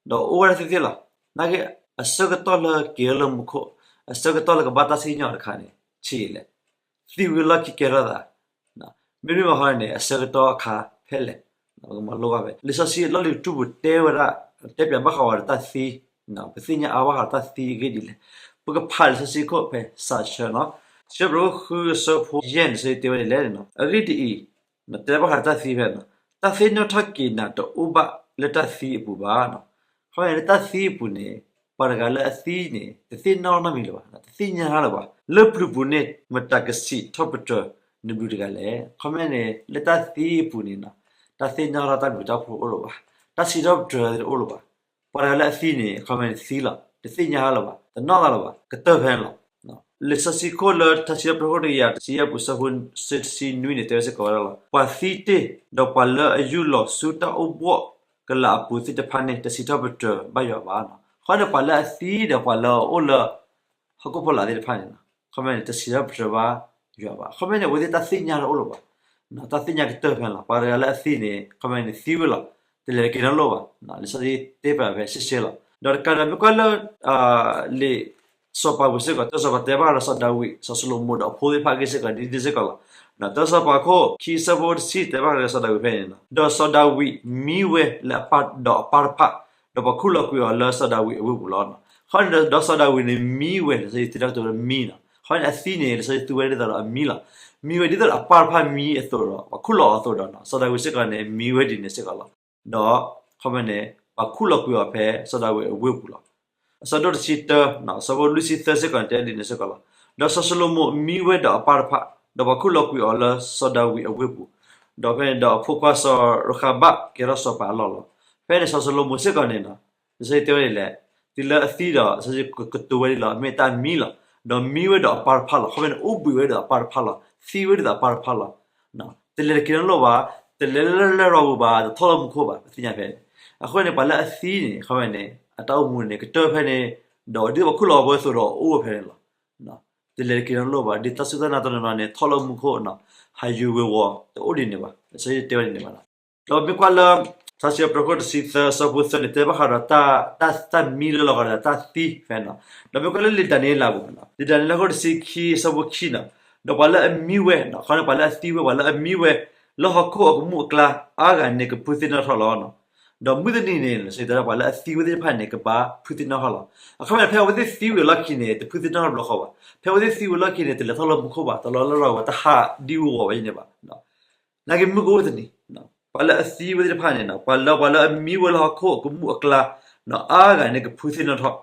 ဒီးအိၣ်ဝဲဒၣ်သ့ၣ်သ့ၣ်လီၤ. နာ်က့ အဆၢကတီၢ်လၢက့ၤလၢမူခိၣ်, အဆၢကတီၢ်လၢကဘၣ်တၢ်စံၣ်ညီၣ်တခါန့ၣ် ဆံးလဲၣ်, သံဝံၤလီၢ်ခံကဲထီၣ်သး, မ့မ့ၢ်ဘၣ်ဃီန့ၣ် အဆၢကတီၢ်အခါဖဲလဲၣ်, ပကမၤလိဘၣ်ဖဲ လံာ်စီဆှံအလီၢ်လံၤတကတြူၢ်ပူၤတဲဝဲဒၣ်, တဲပၠးဘၣ်ဃးဝဲဒၣ်တၢ်သံ, ပသ့ၣ်ညါအါဘၣ်ဃးတၢ်သံအဂ့ၢ်ဒ်လဲၣ်. ပကဖးလံာ်စီဆှံခိၣ်ဖဲစးဆၢနီၤ, စံးပတြၢၤခိၣ်ဃုအဆၢဖိယဲၢ်န့ၣ် စံးတဲဝဲဒ်လဲၣ်န့ၣ်နီၤ, အဂ့ၢ်ဒ်အံၤ တဲဘၣ်ဃးတၢ်သံဖဲနီၤ, တၢ်သ့ၣ်နီၣ်ထီၣ်က့ၤနၤတအိၣ်ဘၣ်လၢတၢ်သံအပူၤဘၣ်နီၤ. ခီမ့ၢ်လၢတၢ်သံအပူၤန့ၣ် ပှၤတဂၤလၢအသံန့ၣ် တသ့ၣ်နီၣ်နီတမံၤလၢၤဘၣ်, တသ့ၣ်ညါလၢၤဘၣ်. လၢပျုၤပူၤန့ၣ် မတၤကစံးထီၣ်ပတြၢၤနဘျုးတဂၤလဲၣ်. ခီမ့ၢ်န့ၣ် လၢတၢ်သံအပူၤန့ၣ်နီၤ, တၢ်သ့ၣ်ညါလၢတၢ်ဘျုးတၢ်ဖှိၣ်တအိၣ်လၢၤဘၣ်, တၢ်စံးထီၣ်ပတြၢၤတအိၣ်လၢၤဘၣ်. ပှၤတဂၤလၢအသံန့ၣ် ခီမ့ၢ်န့ၣ်သံလီၤ, တသ့ၣ်ညါလၢၤဘၣ်, တနီၣ်သးလၢၤဘၣ်, ကတၢၢ်ဖဲန့ၣ်လီၤ. လံာ်စီဆှံခိၣ်လၢထါစံးထီၣ်ပတြၢၤခိၣ်တကယၤတဆံယဲၢ်ပူၤ အဆၢဖိတဆံနွံန့ၣ် တဲဝဲစ့ၢ်ကီးဝဲဒၣ်လီၤ. ပှၤသံတ့ၢ်, ဒီးပှၤလၢအယူၢ်လီၤဆူတၢ်အိၣ်ဘှီၣ်ကလာ်အပူၤသ့ၣ်တဖၣ်န့ၣ် တစံးထီၣ်ပတြၢၤဘၣ်ယွၤဘၣ်. ခီန့ၣ် ပှၤလၢအသံဒီးပှၤလၢအအိၣ်လၢ ဟီၣ်ခိၣ်ဖီလာ်သ့ၣ်တဖၣ်န့ၣ် ခီမ့ၢ်န့ၣ် တစံးထီၣ်ပတြၢၤဘၣ်ယွၤဘၣ်. ခီမ့ၢ်န့ၣ် အဝဲသ့ၣ်တၢ်သ့ၣ်ညါတအိၣ်လၢၤဘၣ်, တၢ်သ့ၣ်ညါကတၢၢ်ဖဲန့ၣ်လီၤ. ပှၤတဂၤလၢအသံန့ၣ် ခီမ့ၢ်န့ၣ်သံဝဲလီၤ, တလဲၤက့ၤနီတလီၢ်ဘၣ်. လံာ်စီဆှံတဲပာ်ဖဲရှဲရှဲလီၤ. ဒီးတကးဒီးမ့ၢ်ကွၢ်လၢ လံာ် စီၤပၤပူၤစ့ၢ်ကီး တၢ်စီၤပၤတဲဘၣ်ဃးဒီးစီၤဒၤဝံး, စီၤၡလိၤမိၣ်ဒီးအဖိသ့ၣ်တဖၣ်အဂ့ၢ်စ့ၢ်ကီး ဒ်န့ၣ်စ့ၢ်ကီးလီၤ. တၢ်စီၤပၤခိၣ်ခံ အဆၢဖိတဆံ တဲဘၣ်ဃးဒီးစီၤဒၤဝံးဖဲန့ၣ်လီၤ. ဒီးစီၤဒၤဝံးမံဝဲလၢအပၢ်, ဒီးအပၢ်တဖၣ်, ဒီးပှၤခူၣ်လီၤကွံာ်အီၤလၢစီၤဒၤဝံးအဝ့ၢ်ပူၤလီၤ. ခီန့ၣ်ဒီးစီၤဒၤဝံးန့ၣ်မံဝဲ, လံာ်စီဆှံတၢ်ကတိၤမံလီၤ. ခီန့ၣ်အသံန့ၣ် လံာ်စီဆှံသူဝဲဒ်သိးဒီးအမံလီၤ. မံဝဲဒ်သိးဒီးအပၢ်တဖၣ်မံအသိးဒီး ပှၤခူၣ်လီၤအီၤအသိးဒီး စီၤဒၤဝံးစ့ၢ်ကီးန့ၣ် မံဝဲဒ်န့ၣ်စ့ၢ်ကီးလီၤ. ဒီးခီဖျိန့ၣ် ပှၤခူၣ်လီၤကွံာ်အီၤဖဲစီၤဒၤဝံးအဝ့ၢ်ပူၤလီၤ. အဆၢဒိၣ်တဆံတၢ, အဆၢဖိလွံၢ်ဆံသၢစ့ၢ်ကီးန့ၣ် တဲဒ်န့ၣ်စ့ၢ်ကီးလီၤ. ဒီးစီၤၡလိၤမိၣ်မံဝဲဒီးအပၢ်တဖၣ်, ဒီးပှၤခူၣ်လီၤကွံာ်အီၤလၢစီၤဒၤဝံးအဝ့ၢ်ပူၤ, ဒီးဖဲန့ၣ်ဒီးအဖိခွါစီၤရခၤဘၣ်ကဲထီၣ်စီၤပၤအလီၢ်လီၤ. ဖဲန့ၣ်စီၤၡလိၤမိၣ်စ့ၢ်ကီးန့ၣ် လံာ်စီဆှံတဲဝဲဒ်လဲၣ်, တုၤလၢအသံဒီး လံာ်စီဆှံကတိၤဝဲဒ်လီၤ, မ့ၢ်တၢ်မံလီၤ. ဒီးမံဝဲဒီးအပၢ်တဖၣ်လီၤ. ခီဖျိန့ၣ် အိၣ်ဘှံးဝဲဒီးအပၢ်တဖၣ်လီၤ. သံဝဲဒ်သိးအပၢ်တဖၣ်လီၤ. တလဲၤတက့ၤနီတလီၢ်ဘၣ်, တလဲၤလၢလရာ်ပူၤဘၣ်, တထီၣ်လၢမူခိၣ်ဘၣ်, ပသ့ၣ်ညါဖဲန့ၣ်. အဃိန့ၣ် ပှၤလၢအသံန့ၣ် ခီဖျိန့ၣ် အတၢ်အိၣ်မူန့ၣ် ကတၢၢ်ဖဲန့ၣ်, ဒီးဒ်သိးပှၤခူၣ်လီၤအီၤအဝ့ၢ်အသိးဒီး အိၣ်ဝဲဖဲန့ၣ်လီၤ. တလဲၤတက့ၤနီတလီၢ်ဘၣ်, ဒ်တၢ်စူၢ်တၢ်နာ်တနီၤနီၤန့ၣ် ထီၣ်လၢမူခိၣ်, ဟးယူၤဝ့ၤဝီၤ တအိၣ်ဒ်န့ၣ်ဘၣ်, လံာ်စီဆှံတဲဝဲဒ်န့ၣ်ဘၣ်လီၤ. ဒီးပမ့ၢ်ကွၢ်လၢ ထါစံးပတြၢၤခိၣ်တဆံသၢ အဆၢဖိသၢန့ၣ် တဲဘၣ်ဃးဒီး တၢ်မံလၢလီၤဂာ်ဒီးတၢ်သံဖဲန့ၣ်လီၤ. ဒီးမ့ၢ်ကွၢ်လၢလံာ်ဒၤနံးယ့လးပူၤန့ၣ်လီၤ, လံာ်ဒၤနံးယ့လးခိၣ်တဆံခံ အဆၢဖိခံန့ၣ်လီၤ, ဒီးပှၤလၢအမံဝဲ, ခီန့ၣ် ပှၤလၢအသံဝဲ ပှၤလၢအမံဝဲ လၢဟီၣ်ခိၣ်အကမူၣ်အကျါ အါဂၤန့ၣ် ကဖုသ့ၣ်နီၣ်ထီၣ်လီၤ. ဒီးမုၢ်တနံၤန့ၣ် စံးတဲဒၣ် ပှၤလၢအသံဝဲသ့ၣ်တဖၣ်န့ၣ် ကဘၣ်ဖုသ့ၣ်နီၣ်ထီၣ်လီၤ. အခီပညီ ဖဲအဝဲသ့ၣ်သံဝံၤအလီၢ်ခံန့ၣ် တဖုသ့ၣ်နီၣ်ထီၣ်တဘျီဃီဘၣ်. ဖဲအဝဲသ့ၣ်သံဝံၤအလီၢ်ခံန့ၣ် တလဲၤထီၣ်လၢမူခိၣ်ဘၣ်, တလီၤလၢလရာ်ဝဲ တဟးဒံဝဲဝီၤဝဲန့ၣ်ဘၣ်. နာ်က့မုၢ်ကအိၣ်တနံၤ, ပှၤလၢအသံဝဲသ့ၣ်တဖၣ်န့ၣ် ပှၤလၢ ပှၤလၢအမံဝဲလၢဟီၣ်ခိၣ်အကမူၣ်အကျါ အါဂၤန့ၣ် ကဖုသ့ၣ်နီၣ်ထီၣ်,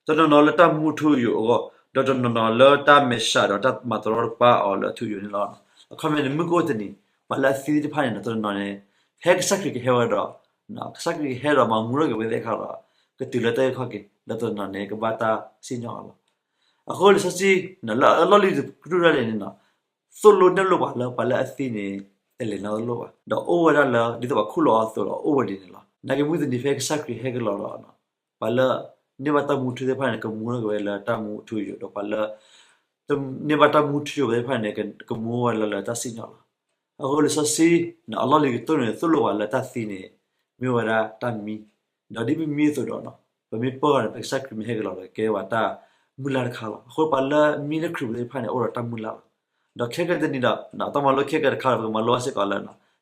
တနီၤနီၤလၢတၢ်မူထူယိာ်အဂီၢ်, ဒီးတနီၤနီၤလၢတၢ်မဲာ်ဆှးဒီးတၢ်မၤတရီတပါအီၤလၢအထူအယိာ်န့ၣ်လီၤ. အခီပညီန့ၣ် မုၢ်ကအိၣ်တနံၤ ပှၤလၢအသံသ့ၣ်တဖၣ်န့ၣ် တနီၤနီၤန့ၣ် ဖဲကစၢ်ခရံာ်ကဟဲဝဲဒီး ကစၢ်ခရံာ်ကဟဲဒီးမၤမူထီၣ်က့ၤဝဲသ့ၣ်တဖၣ်ဒီး ကတုၤလၢတၢ်အုၣ်ခီၣ်က့ၤ ဒီးတနီၤနီၤန့ၣ် ကဘၣ်တၢ်စံၣ်ညီၣ်အီၤလီၤ. အဃိလံာ်စီဆှံ လၢအလီၢ်လံၤတကတြူၢ်ဒၣ်လဲာ်န့ၣ် သိၣ်လိနဲၣ်လိပှၤလၢပှၤလၢအသံန့ၣ် တလဲၤနီတလီၢ်ဘၣ်, ဒီးအိၣ်ဝဲဒၣ်လၢ ဒ်သိးပှၤခူၣ်လီၤအီၤအသိးဒီးအိၣ်ဝဲဒ်န့ၣ်လီၤ. နာ်က့မုၢ်တနံၤဖဲကစၢ်ခရံာ်ဟဲက့ၤလီၤဒီး ပှၤလၢ န့ၢ်ဘၣ်တၢ်မူထူသ့ၣ်တဖၣ်န့ၣ် ကမူထီၣ်က့ၤဝဲလၢတၢ်မူထူယိာ်, ဒီးပှၤလၢ န့ၢ်ဘၣ်တၢ်မူထူယိာ်ဝဲသ့ၣ်တဖၣ်န့ၣ် ကမူဝဲလၢလၢတၢ်စံၣ်ညီၣ်လီၤ. အဃိလံာ်စီဆှံ အလီၢ်လံၤကတြူၢ်န့ၣ် သိၣ်လိပှၤလၢတၢ်သံန့ၣ် မ့ၢ်ဝဲဒၣ်တၢ်မံ, ဒီးဒ်ပမံအသိးဒီး ပမ့ၢ်ပၢၢ်န့ၣ် ဖဲကစၢ်ခရံာ်မ့ၢ်ဟဲက့ၤလီၤဒီး ကဲဝဲတၢ်မုၢ်လၢ်တခါလီၤ. အဃိပှၤလၢမံလၢခရံာ်ပူၤသ့ၣ်တဖၣ်န့ၣ် အိၣ်ဒီးတၢ်မုၢ်လၢ်လီၤ. ဒီးခဲကနံၣ်တနံၤဒီး တၢ်မၤလိခဲကနံၣ်တခါဒီး ပကမၤလိဘၣ်စ့ၢ်ကီးလၢ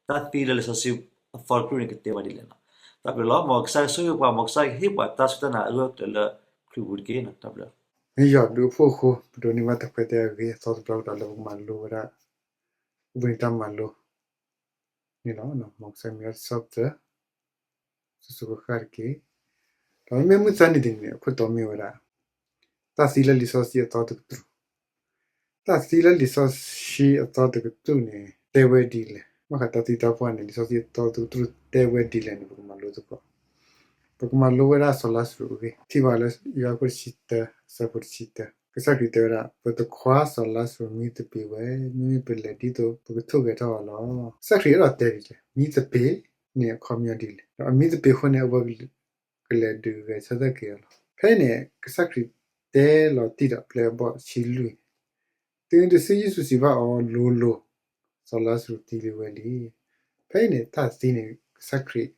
တၢ်သံလၢလံာ်စီဆှံအသီတကတြူၢ်န့ၣ် ကတဲဝဲဒ်လဲၣ်လီၤ. တၢ်ဘျုးလီၤ. မ်ကစၢ်ယွၤဆိၣ်ဂ့ၤပှၤ, မ်ကစၢ်ယွၤဟ့ၣ်ပှၤတၢ်စူၢ်တၢ်နာ်အဂၢၢ်အကျၢၤလၢခရံာ်ပူၤတက့ၢ်. တၢ်ဘျုး. မ့ၢ်ယွၤဘျုးအဖှိၣ်အဃိ ပဒိးန့ၢ်ဘၣ်တၢ်ခွဲးတၢ်ယာ်အဂ့ၤအသီတဘျီကဒီးလၢပကမၤလိဝဲဒၣ် အိၣ်ဘှံးနံၤတၢ်မၤလိန့ၣ်လီၤ. မ်ကစၢ်မံၤတၢ်တဆီၣ်ပတြၢၤ စိၤစိၤဃၣ်ဃၣ်တက့ၢ်. ဒီးမ့မ့ၢ်မုၢ်မဆါတနံၤန့ၣ် အခိၣ်တီမ့ၢ်ဝဲဒၣ် တၢ်သံလၢလံာ်စီဆှံအသီတကတြူၢ်. တၢ်သံလၢလံာ်စီဆှံအသီတကတြူၢ်န့ၣ် တဲဝဲဒ်လဲၣ်. ဘၣ်ဃးတၢ်သံတၢ်ပှၢ်န့ၣ် လံာ်စီဆှံအသီတကတြူၢ်တဲဝဲဒ်လဲၣ်န့ၣ် ပကမၤလိသကိး. ပကမၤလိဝဲဒၣ်စီၤလါစရူးအဂ့ၢ်, ထံၣ်ဘၣ်လၢယိၤဟၣ်ခိၣ်တဆံတၢ အဆၢဖိတဆံတၢ, ကစၢ်ခရံာ်တဲဝဲဒၣ် ပတခွါစီၤလါစရူးမံသပ့ၤဝဲ, မ့မ့ၢ်ပလဲၤဒ်သိးပကထိၣ်ဂဲၤထီၣ်အီၤလီၤ. ကစၢ်ခရံာ်အဲၣ်ဒိးတဲဒ်လဲၣ်, မံသပ့ၤန့ၣ်အခီပညီဒ်လဲၣ်, ဒီးအမံသပ့ၤအဃိန့ၣ် အဝဲ ကလဲၤဒုးဂဲၤဆၢထၢၣ်က့ၤအီၤလီၤ. ဖဲအံၤန့ၣ် ကစၢ်ခရံာ်တဲလီၤတံၢ်ဒီးပျဲၢ်အဘီၣ်ဆံလွံၢ်, တုၤနုၤတစုယ့ၣ်ၡူးစံးဘၣ်အီၤ, လိၤလိၤ, စီၤလါစရူးသံလံဝဲလံ. ဖဲအံၤန့ၣ် တၢ်သံန့ၣ် ကစၢ်ခရံာ်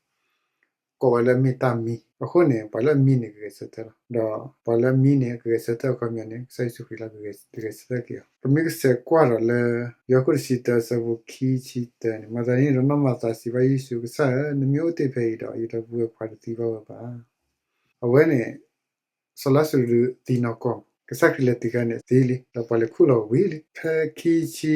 ကိးဝဲလၢမ့ၢ်တၢ်မံ, အဃိန့ၣ် ပှၤလၢအမံန့ၣ် ကဂဲၤဆၢထၢၣ်လီၤ. ဒီးပှၤလၢအမံန့ၣ် ကဂဲၤဆၢထၢၣ်အခီပညီန့ၣ် ကစၢ်ယ့ၣ်ၡူးခရံာ်လၢကဂဲၤဆၢထၢၣ်က့ၤအီၤ. ပမ့ၢ်ကဆဲးကွၢ်ဒီးလၢ ယိၤဟၣ်ခိၣ်တဆံတၢ အဆၢဖိခံဆံတၢန့ၣ်, မၤသးဒ်န့ၣ်ဒီး နီၢ်မၤသးစံးဘၣ်ယ့ၣ်ၡူး, ကစၢ်ဧၢ, နမ့ၢ်အိၣ်တ့ၢ်ဖဲအံၤဒီး ယဒီပုၢ်ဝဲၢ်ခွါတသံဘၣ်ဝဲဘၣ်. အဝဲန့ၣ် စီၤလါစရူးဒုးသံနီၢ်ကီၢ်, ကစၢ်ခရံာ်လဲၤတုၤခါန့ၣ်သံလံ, ဒီးပှၤလဲၤခူၣ်လီၤဝံၤလံ. ဖဲခံဆံ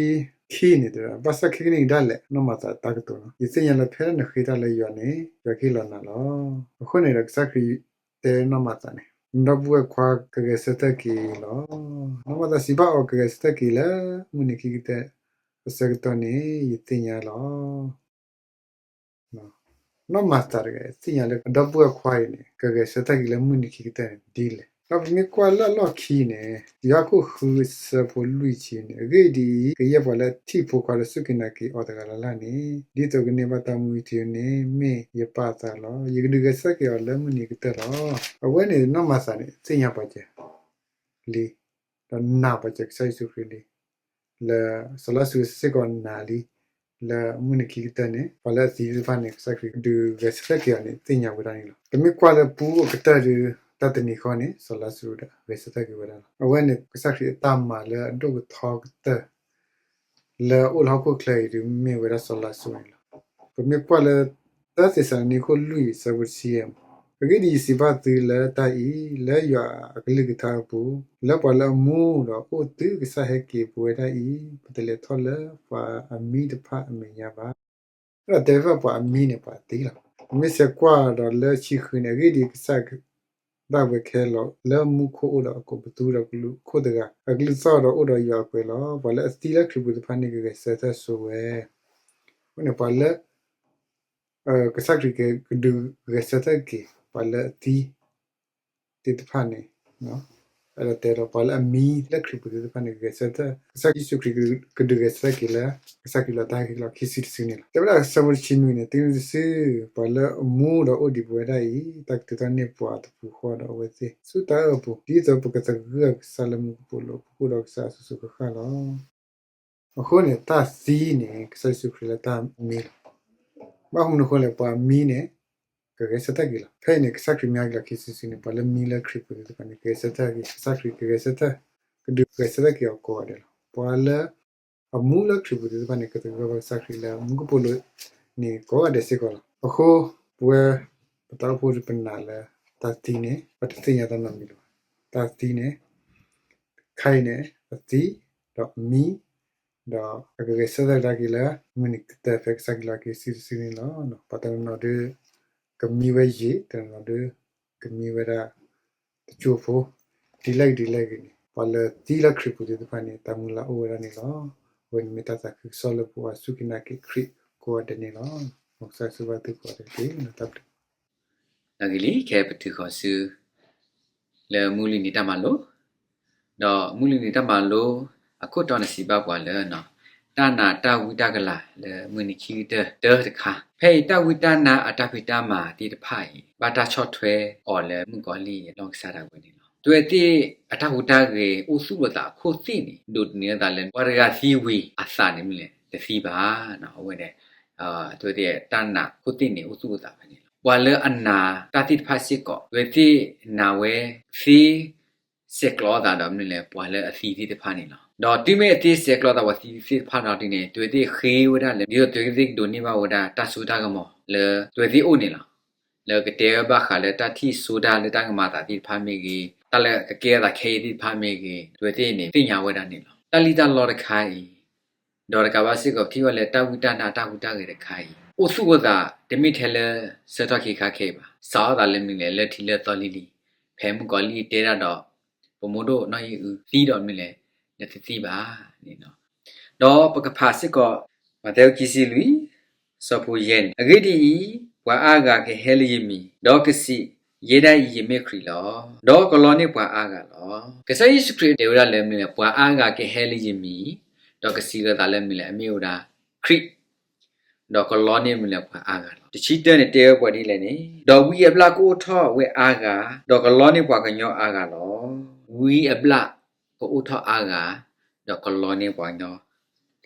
ခံန့ၣ်တဲဒၣ်, ဘၣ်ဆၣ်ခဲကနံၣ်အံၤဒၣ်လဲာ် နီၢ်မၤသးတၢ်ကတိၤလီၤ. ယသ့ၣ်ညါလၢဖဲလၢနဃ့တၢ်လၢယွၤန့ၣ် ယွၤကဟ့ၣ်လီၤနၤလီၤ. အဃိန့ၣ်ဒီးကစၢ်ခရံာ်တဲနီၢ်မၤသးန့ၣ်, နဒီပုၢ်ဝဲၢ်ခွါကဂဲၤဆၢထၢၣ်က့ၤလီၤ. နီၢ်မၤသးစံးဘၣ်အီၤ, ကဂဲၤဆၢထၢၣ်က့ၤလၢ မုၢ်နံၤခံကတၢၢ် အဆၢကတီၢ်န့ၣ် ယသ့ၣ်ညါလီၤ. နီၢ်မၤသးတဂၤ သ့ၣ်ညါလၢအဒီပုၢ်ဝဲၢ်ခွါအံၤန့ၣ် ကဂဲၤဆၢထၢၣ်က့ၤလၢမုၢ်နံၤခံကတၢၢ်န့ၣ်ဒ်လဲၣ်. ဒီးပမ့ၢ်ကွၢ်လၢအလီၢ်ခံန့ၣ်, ယိၤဟၣ်ခိၣ်ဃု အဆၢဖိလွံၢ်ဆံန့ၣ်, အဂ့ၢ်ဒ်အံၤ, ကယဲၢ်ပှၤလၢအထံၣ်အဖိခွါဒီးစူၢ်က့ၤနာ်က့ၤအီၤတဂၤလၢ်လၢ်န့ၣ်, ဒ်သိးကန့ၢ်ဘၣ်တၢ်မူထူယိာ်န့ၣ် မ့ၢ်ယပၢ်အသးလီၤ. ယကဒုးဂဲၤဆၢထၢၣ်က့ၤအီၤလၢမုၢ်နံၤကတၢၢ်လီၤ. အဝဲန့ၣ်နီၢ်မၤသးန့ၣ် သ့ၣ်ညါပာ်စၢၤလံ, ဒီးနာ်ပာ်စၢၤကစၢ်ယ့ၣ်ၡူးခရံာ်လံ. လၢစီၤလါစရူးစ့ၢ်ကီးနာ်လံ, လၢမုၢ်နံၤခံကတၢၢ်န့ၣ် ပှၤလၢအသံသ့ၣ်တဖၣ်န့ၣ် ကစၢ်ခရံာ်ကဒုးဂဲၤဆၢထၢၣ်က့ၤအီၤန့ၣ် သ့ၣ်ညါဝဲဒၣ်န့ၣ်လီၤ. ပမ့ၢ်ကွၢ်လၢပူကတၢၢ်ဒီး တၢ်တနံၤဃီန့ၣ် စီၤလါစရူးဒီးဂဲၤဆၢထၢၣ်က့ၤဝဲဒၣ်လီၤ. အဝဲန့ၣ် ကစၢ်ခရံာ်အတၢ်မၤလၢအဒိၣ်ကထီကတၢၢ် လၢအအိၣ်လၢဟီၣ်ခိၣ်ချၢအံၤဒုး မ့ၢ်ဝဲဒၣ်စီၤလါစရူးန့ၣ်လီၤ. ပမ့ၢ်ကွၢ်လၢ တၢသ့းစၤလနံခိၣ်လွံၢ် အဆၢဖိတဆံယဲၢ်, အဂ့ၢ်ဒ်အံၤ, ယစံးဘၣ်သုလၢတၢ်အံၤ, လၢယွၤအကလုၢ်ကထါအပူၤ, လၢပှၤလၢအမူဒီးအိၣ်သုကစၢ်ဟဲက့ၤပဝဲဒၣ်အံၤ, ပတလဲၤထီၣ်လၢပှၤအမံတဖၣ်အမဲာ်ညါဘၣ်. အဲၣ်ဒိးတဲဘၣ်ပှၤအမံန့ၣ် ပှၤအသံလီၤ. ပမ့ၢ်ဆဲးကွၢ်ဒီးလၢဆံဃုန့ၣ်, အဂ့ၢ်ဒ်အံၤ, ကစၢ်ဒၣ်ဝဲခဲလၢာ်လၢမူခိၣ်အိၣ်ဒီးအကိးပသူဒီးကလူးခိၣ်တဂၤ, အကလုၢ်သီၣ်ဒီးအိၣ်ဒီးယွၤအကွဲးလီၤ. ပှၤလၢအသံလၢခရံာ်ပူၤသ့ၣ်တဖၣ်န့ၣ် ကဂဲၤဆၢထၢၣ်ဆိဝဲ. အဃိန့ၣ် ပှၤလၢ ကစၢ်ခရံာ်ကဒုးဂဲၤဆၢထၢၣ်က့ၤ ပှၤလၢအသံသ့ၣ်တဖၣ်န့ၣ်, အဲၣ်ဒိးတဲဒီး ပှၤလၢအမံလၢခရံာ်ပူၤသ့ၣ်တဖၣ်န့ၣ် ကဂဲၤဆၢထၢၣ်, ကစၢ်ယ့ၣ်ၡူးခရံာ်ကဒုးဂဲၤဆၢထၢၣ်က့ၤလၢ ကစၢ်ခရံာ်လီၤတၢ်ဟဲက့ၤလီၤခံစုတစုန့ၣ်လီၤ. တဲဝဲဒၣ်အဆၢဖိတဆံနွံန့ၣ်, တုၤနုၤတစု ပှၤလၢအမူဒီးအိၣ်ဒံးပဝဲဒၣ်အံၤ, တၢ်ကထုးထီၣ်န့ၢ်ပှၤတပူၤဃီဒီးအဝဲသ့ၣ် ဆူတၢ်အၢၣ်အပူၤ, ဒ်သိးပကသဂၢၢ်ကစၢ်လၢမူကပိာ်လိၤ, ပကအိၣ်ဒီးကစၢ်အစိၤစိၤဃၣ်ဃၣ်လီၤ. အဃိန့ၣ် တၢ်သံန့ၣ် ကစၢ်ယ့ၣ်ၡူးခရံာ်လၢတၢ်မံလီၤ. ဘၣ်မနုၤအဃိလဲၣ်, ပှၤမံန့ၣ် ကဂဲၤဆၢထၢၣ်က့ၤလီၤ. ဖဲအံၤန့ၣ် ကစၢ်ခရံာ်မံဟဲက့ၤလီၤခံစုတစုန့ၣ် ပှၤလၢမံလၢခရံာ်ပူၤသ့ၣ်တဖၣ်န့ၣ် ကဂဲၤဆၢထၢၣ်က့ၤ, ကစၢ်ခရံာ်ကဂဲၤဆၢထၢၣ်, ကဒုးဂဲၤဆၢထၢၣ်က့ၤအီၤကိးဂၤဒဲးလီၤ. ပှၤလၢအမူလၢခရံာ်ပူၤသ့ၣ်တဖၣ်န့ၣ် ကသဂၢၢ်ဘၣ်ကစၢ်ခရံာ်လၢမူကပိာ်လိၤန့ၣ် ကိးဂၤဒဲးစ့ၢ်ကီးလီၤ. အဃိ ပဝဲ ပတၢ်အိၣ်ဖှိၣ်ပနာ်လၢ တၢ်သံန့ၣ် ပတသ့ၣ်ညါတၢ်နီတမံၤလၢၤဘၣ်. တၢ်သံန့ၣ် ခါအံၤန့ၣ် အသံ ဒီးအမံ ဒီးအကဂဲၤဆၢထၢၣ်ကဒါက့ၤလၢ မုၢ်နံၤကတၢၢ်ဖဲကစၢ်ခရံာ်လီၤက့ၤစုတစုန့ၣ်လီၤ. ပှၤတနီၤနီၤဒုး ကမံဝဲယံာ်, တနီၤနီၤဒုး ကမံဝဲဒၣ်တကၠိဖိ, ဒ်လဲၣ်ဂ့ၤဒ်လဲၣ်ဂ့ၤန့ၣ် ပှၤလၢသံလၢခရံာ်ပူၤသ့ၣ်တဖၣ်န့ၣ် တၢ်မုၢ်လၢ်အိၣ်ဝဲဒၣ်န့ၣ်လီၤ. အဝဲန့ၣ်မ့ၢ်တၢ်သးခုကစီၣ်လၢပဝဲစူၢ်က့ၤနာ်က့ၤခရံာ်ကိးဂၤဒဲးန့ၣ်လီၤ. မ်ကစၢ်ယွၤစံးဘျုးသုကိးဂၤဒဲးတက့ၢ်. တၢ်ဘျုး လီၤဂ့ၤလံ, ခဲအံၤပတုၤဃီၤဆူ လၢမုၢ်လွံၢ်နံၤတၢ်မၤလိ, ဒီးမုၢ်လွံၢ်နံၤတၢ်မၤလိ အခိၣ်တီန့ၣ်စံးဘၣ်ပှၤလၢ တၢ်နာ်တၢ်ဝံတၢ်ကလၤလၢမုၢ်နံၤခံကတၢၢ်တၢတခါ, ဖဲအံၤတၢ်ဝံတၢ်နါအတၢ်ဖံးတၢ်မၤသ့ၣ်တဖၣ်အံၤ ဘၣ်တၢ်ဆီၣ်ထွဲအီၤလၢမုၣ်ကီၤလံၢ်အနီၢ်ကစၢ်ဒၣ်ဝဲန့ၣ်လီၤ. အဝဲသ့ၣ်အတၢ်ဟူးတၢ်ဂဲၤအိၣ်သူၣ်လိာ်သးအခိၣ်သ့ၣ်န့ၣ် ဒိးန့ၢ်အသးလၢ ပှၤတဂၤသံဝံၤအသးန့ၣ်မနုၤလဲၣ် တသံဘၣ်. အဝဲန့ၣ် အဝဲသ့ၣ်တၢ်နာ်ခိၣ်သ့ၣ်န့ၣ် အိၣ်သူၣ်အိၣ်သးဖဲန့ၣ်လီၤ. ပှၤလၢအနာ်တၢ်သ့ၣ်တဖၣ်စ့ၢ်ကီး အဝဲသ့ၣ်နာ်ဝဲသ့ ဆဲးကျိးအသးဒီးမနုၤလဲၣ် ပှၤလၢအသံသ့ၣ်တဖၣ်န့ၣ်လီၤ. ဒီးတုၤမ့ၢ်အသ့ဆဲးကျိးအသးပှၤသံသ့ၣ်တဖၣ်ဒီးဒ်န့ၣ် အဝဲသ့ၣ်ဃ့ဝဲဒၣ်လၢ ဒ်သိးအဝဲသ့ၣ်ကဒိးန့ၢ်ဘၣ်ဝဲဒၣ်တၢ်စိတၢ်ကမီၤလၢအဝဲသ့ၣ်အိၣ်န့ၣ်လီၤ. လၢကတဲဘၣ်ဃးလၢတၢ်ထံၣ်စိတၢ်လၢတၢ်ကမၤအသးသ့ၣ်တဖၣ်မ့ၢ်ဂ့ၤ, တၢ်လၢကကဲအသးခဲအံၤသ့ၣ်တဖၣ်မ့ၢ်ဂ့ၤ, အဝဲသ့ၣ်န့ၣ် သ့ၣ်ညါဝဲဒၣ်န့ၣ်လီၤ. တၢ်လံၣ်တၢ်လီတခါအံၤ ဒီးတကးဘၣ်စ့ၢ်ကီး ပထံၣ်ဝဲလၢတၢ်ဝံတၢ်နါတၢ်ဟူးတၢ်ဂဲၤတခါအံၤ အိၣ်သူၣ်ဝဲသး တမ့ၢ်ထဲလၢဆၢထီၣ်ခ့ခါခဲအံၤဘၣ်. စးထီၣ်သးလၢမနုၤလဲၣ် လၢထံးလၢသီလံၤလံၤ, ဖဲမုၣ်ကီၤလံၢ်တဲဒၣ်ဒီး ပမိၢ်ဒိၣ်နီၢ်အံၣ်အုသံဒီးမနုၤလဲၣ် နတသံဘၣ်န့ၣ်လီၤ. ဒီးပကဖးစ့ၢ်ကီး မးသဲခံဆံလွံၢ် ဆၢဖိယဲၢ်န့ၣ်, အဂ့ၢ်ဒ်အံၤ, ပှၤအါဂၤကဟဲလၢယမံၤ, ဒီးကစံး, ယဲဒၣ်အံၤယမ့ၢ်ခရံာ်လီၤ. ဒီးကလီန့ၢ်ပှၤအါဂၤလီၤ. ကစၢ်ယ့ၣ်ၡူးခရံာ်တဲဝဲဒၣ်လၢမနုၤလဲၣ် ပှၤအါဂၤကဟဲလၢယမံၤ, ဒီးကစံးလီၤသးလၢမနုၤလဲၣ် အမ့ၢ်ဝဲဒၣ်ခရံာ် ဒီးကလီန့ၢ်မနုၤလဲၣ် ပှၤအါဂၤလီၤ. တဆံတၢန့ၣ် တဲဝဲပှၤဒ်လဲၣ်န့ၣ်, ဒီးဝံအဘျၣ်ကအိၣ်ထီၣ်ဝဲအါဂၤ, ဒီးကလီန့ၢ်ပှၤကညီအါဂၤလီၤ. ဝံအဘျၣ်ကအိၣ်ထီၣ်အါဂၤ, ဒီးကလီန့ၢ်ပှၤကညီသ့ၣ်တဖၣ်လီ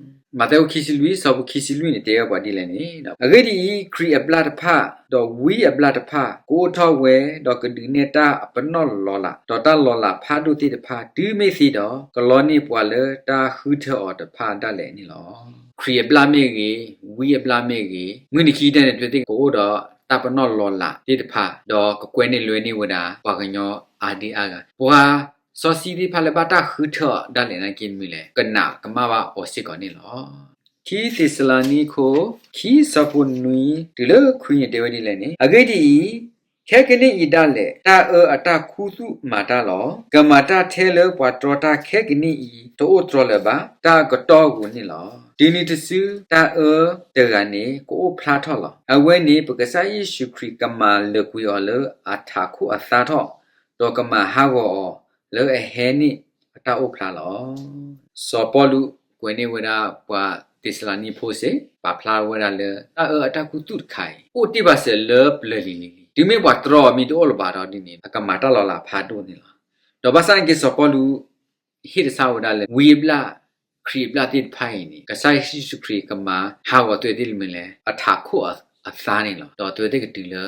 ၤ. မးသဲခံဆံလွံၢ် ဆၢဖိခံဆံလွံၢ်န့ၣ် တဲဝဲပှၤဒ်လဲၣ်န့ၣ်, အဂ့ၢ်ဒ်အံၤ, ခရံာ်အဘျၣ်တဖၣ်, ဒီးဝံအဘျၣ်တဖၣ်, ကအိၣ်ထီၣ်ဝဲ, ဒီးကဒုးနဲၣ်တၢ်အပနီၣ်လီၤလး, ဒီးတၢ်လီၤလးဖးဒိၣ်သ့ၣ်တဖၣ်, တုၤမ့ၢ်သ့ဒီး, ကလီန့ၢ်ပှၤလၢတၢ်ဃုထၢအီၤတဖၣ်ဒၣ်လဲာ်န့ၣ်လီၤ. ခရံာ်အဘျၣ်မ့ၢ်ဂ့ၤ, ဝံအဘျၣ်မ့ၢ်ဂ့ၤ, မုၢ်နံၤခံကတၢၢ်န့ၣ် အဝဲသ့ၣ်ကအိၣ်ဒီးတၢ်ပနီၣ်လီၤလးသ့ၣ်တဖၣ်, ဒီးကကွဲန့ၢ်လွဲန့ၢ်ဝဲဒၣ် ပှၤကညီအါဒံအါဂၤ, ပှၤစီဆှံသ့ၣ်တဖၣ်လၢဘၣ်တၢ်ဃုထၢအီၤဒၣ်လဲာ်နာ်က့မနုၤလဲၣ် ကနာ်ကမၣ်ဘၣ်အီၤစ့ၢ်ကီးန့ၣ်လီၤ. ခံသ့းစၤလနံခိၣ် ခံဆၢဖိနွံ တုၤလၢခွံန့ၣ်တဲဝဲဒ်လဲၣ်န့ၣ်, အဂ့ၢ်ဒ်အံၤ, ခဲကနံၣ်အံၤဒၣ်လဲာ် တၢ်အၢအတၢ်ခူသူၣ်မၤတၢ်လီၤ. ကမၤတၢ်ထဲလၢပှၤတြီတၢ်ခဲကနံၣ်အံၤ တအိၣ်တြီလၢၤဘၣ်, တၢ်အကတီၢ်ဧိၤန့ၣ်လီၤ. တုၤနုၤတစု တၢ်အၢတဂၤန့ၣ် ကအိၣ်ဖျါထီၣ်လီၤ. အဝဲန့ၣ် ပကစၢ်ယ့ၣ်ၡူးခရံာ်ကမၤလၢာ်ကွံာ်အီၤလၢအထးခိၣ်အသါထီၣ်, ဒီးကမၤဟးဂီၤအီၤလၢအဟဲန့ၣ်အတၢ်အိၣ်ဖျါလီၤ. စီၤပီလူးကွဲးန့ၢ်ဝဲဒၣ်ပှၤသ့းစၤလနံဖိစ့ၢ်, ပာ်ဖျါဝဲဒၣ်လၢ တၢ်အၢအတၢ်ခူသူၣ်တခါအံၤ အိၣ်တ့ၢ်ဘၣ်စၢၤလၢပျၢၤလံၤလံၤလံၤ, တုၤမ့ၢ်ပှၤတြီအီၤမ့ၢ်တအိၣ်လၢၤဘၣ်ဒီးဒ်န့ၣ် အကမၤတၢ်လီၤလးဖးဒိၣ်န့ၣ်လီၤ. ဒီးဘၣ်ဆၣ်နာ်က့စီၤပီလူး ဟ့ၣ်တၢ်ဆၢဝဲဒၣ်လၢ ဝံအဘျၣ် ခရံာ်အဘျၣ်သ့ၣ်တဖၣ်အံၤန့ၣ် ကစၢ်ယ့ၣ်ၡူးခရံာ်ကမၤဟးဂီၤအဝဲသ့ၣ်လၢမနုၤလဲၣ် အထးခိၣ်အသါန့ၣ်လီၤ. ဒီးအဝဲသ့ၣ်ကတုၤလၢ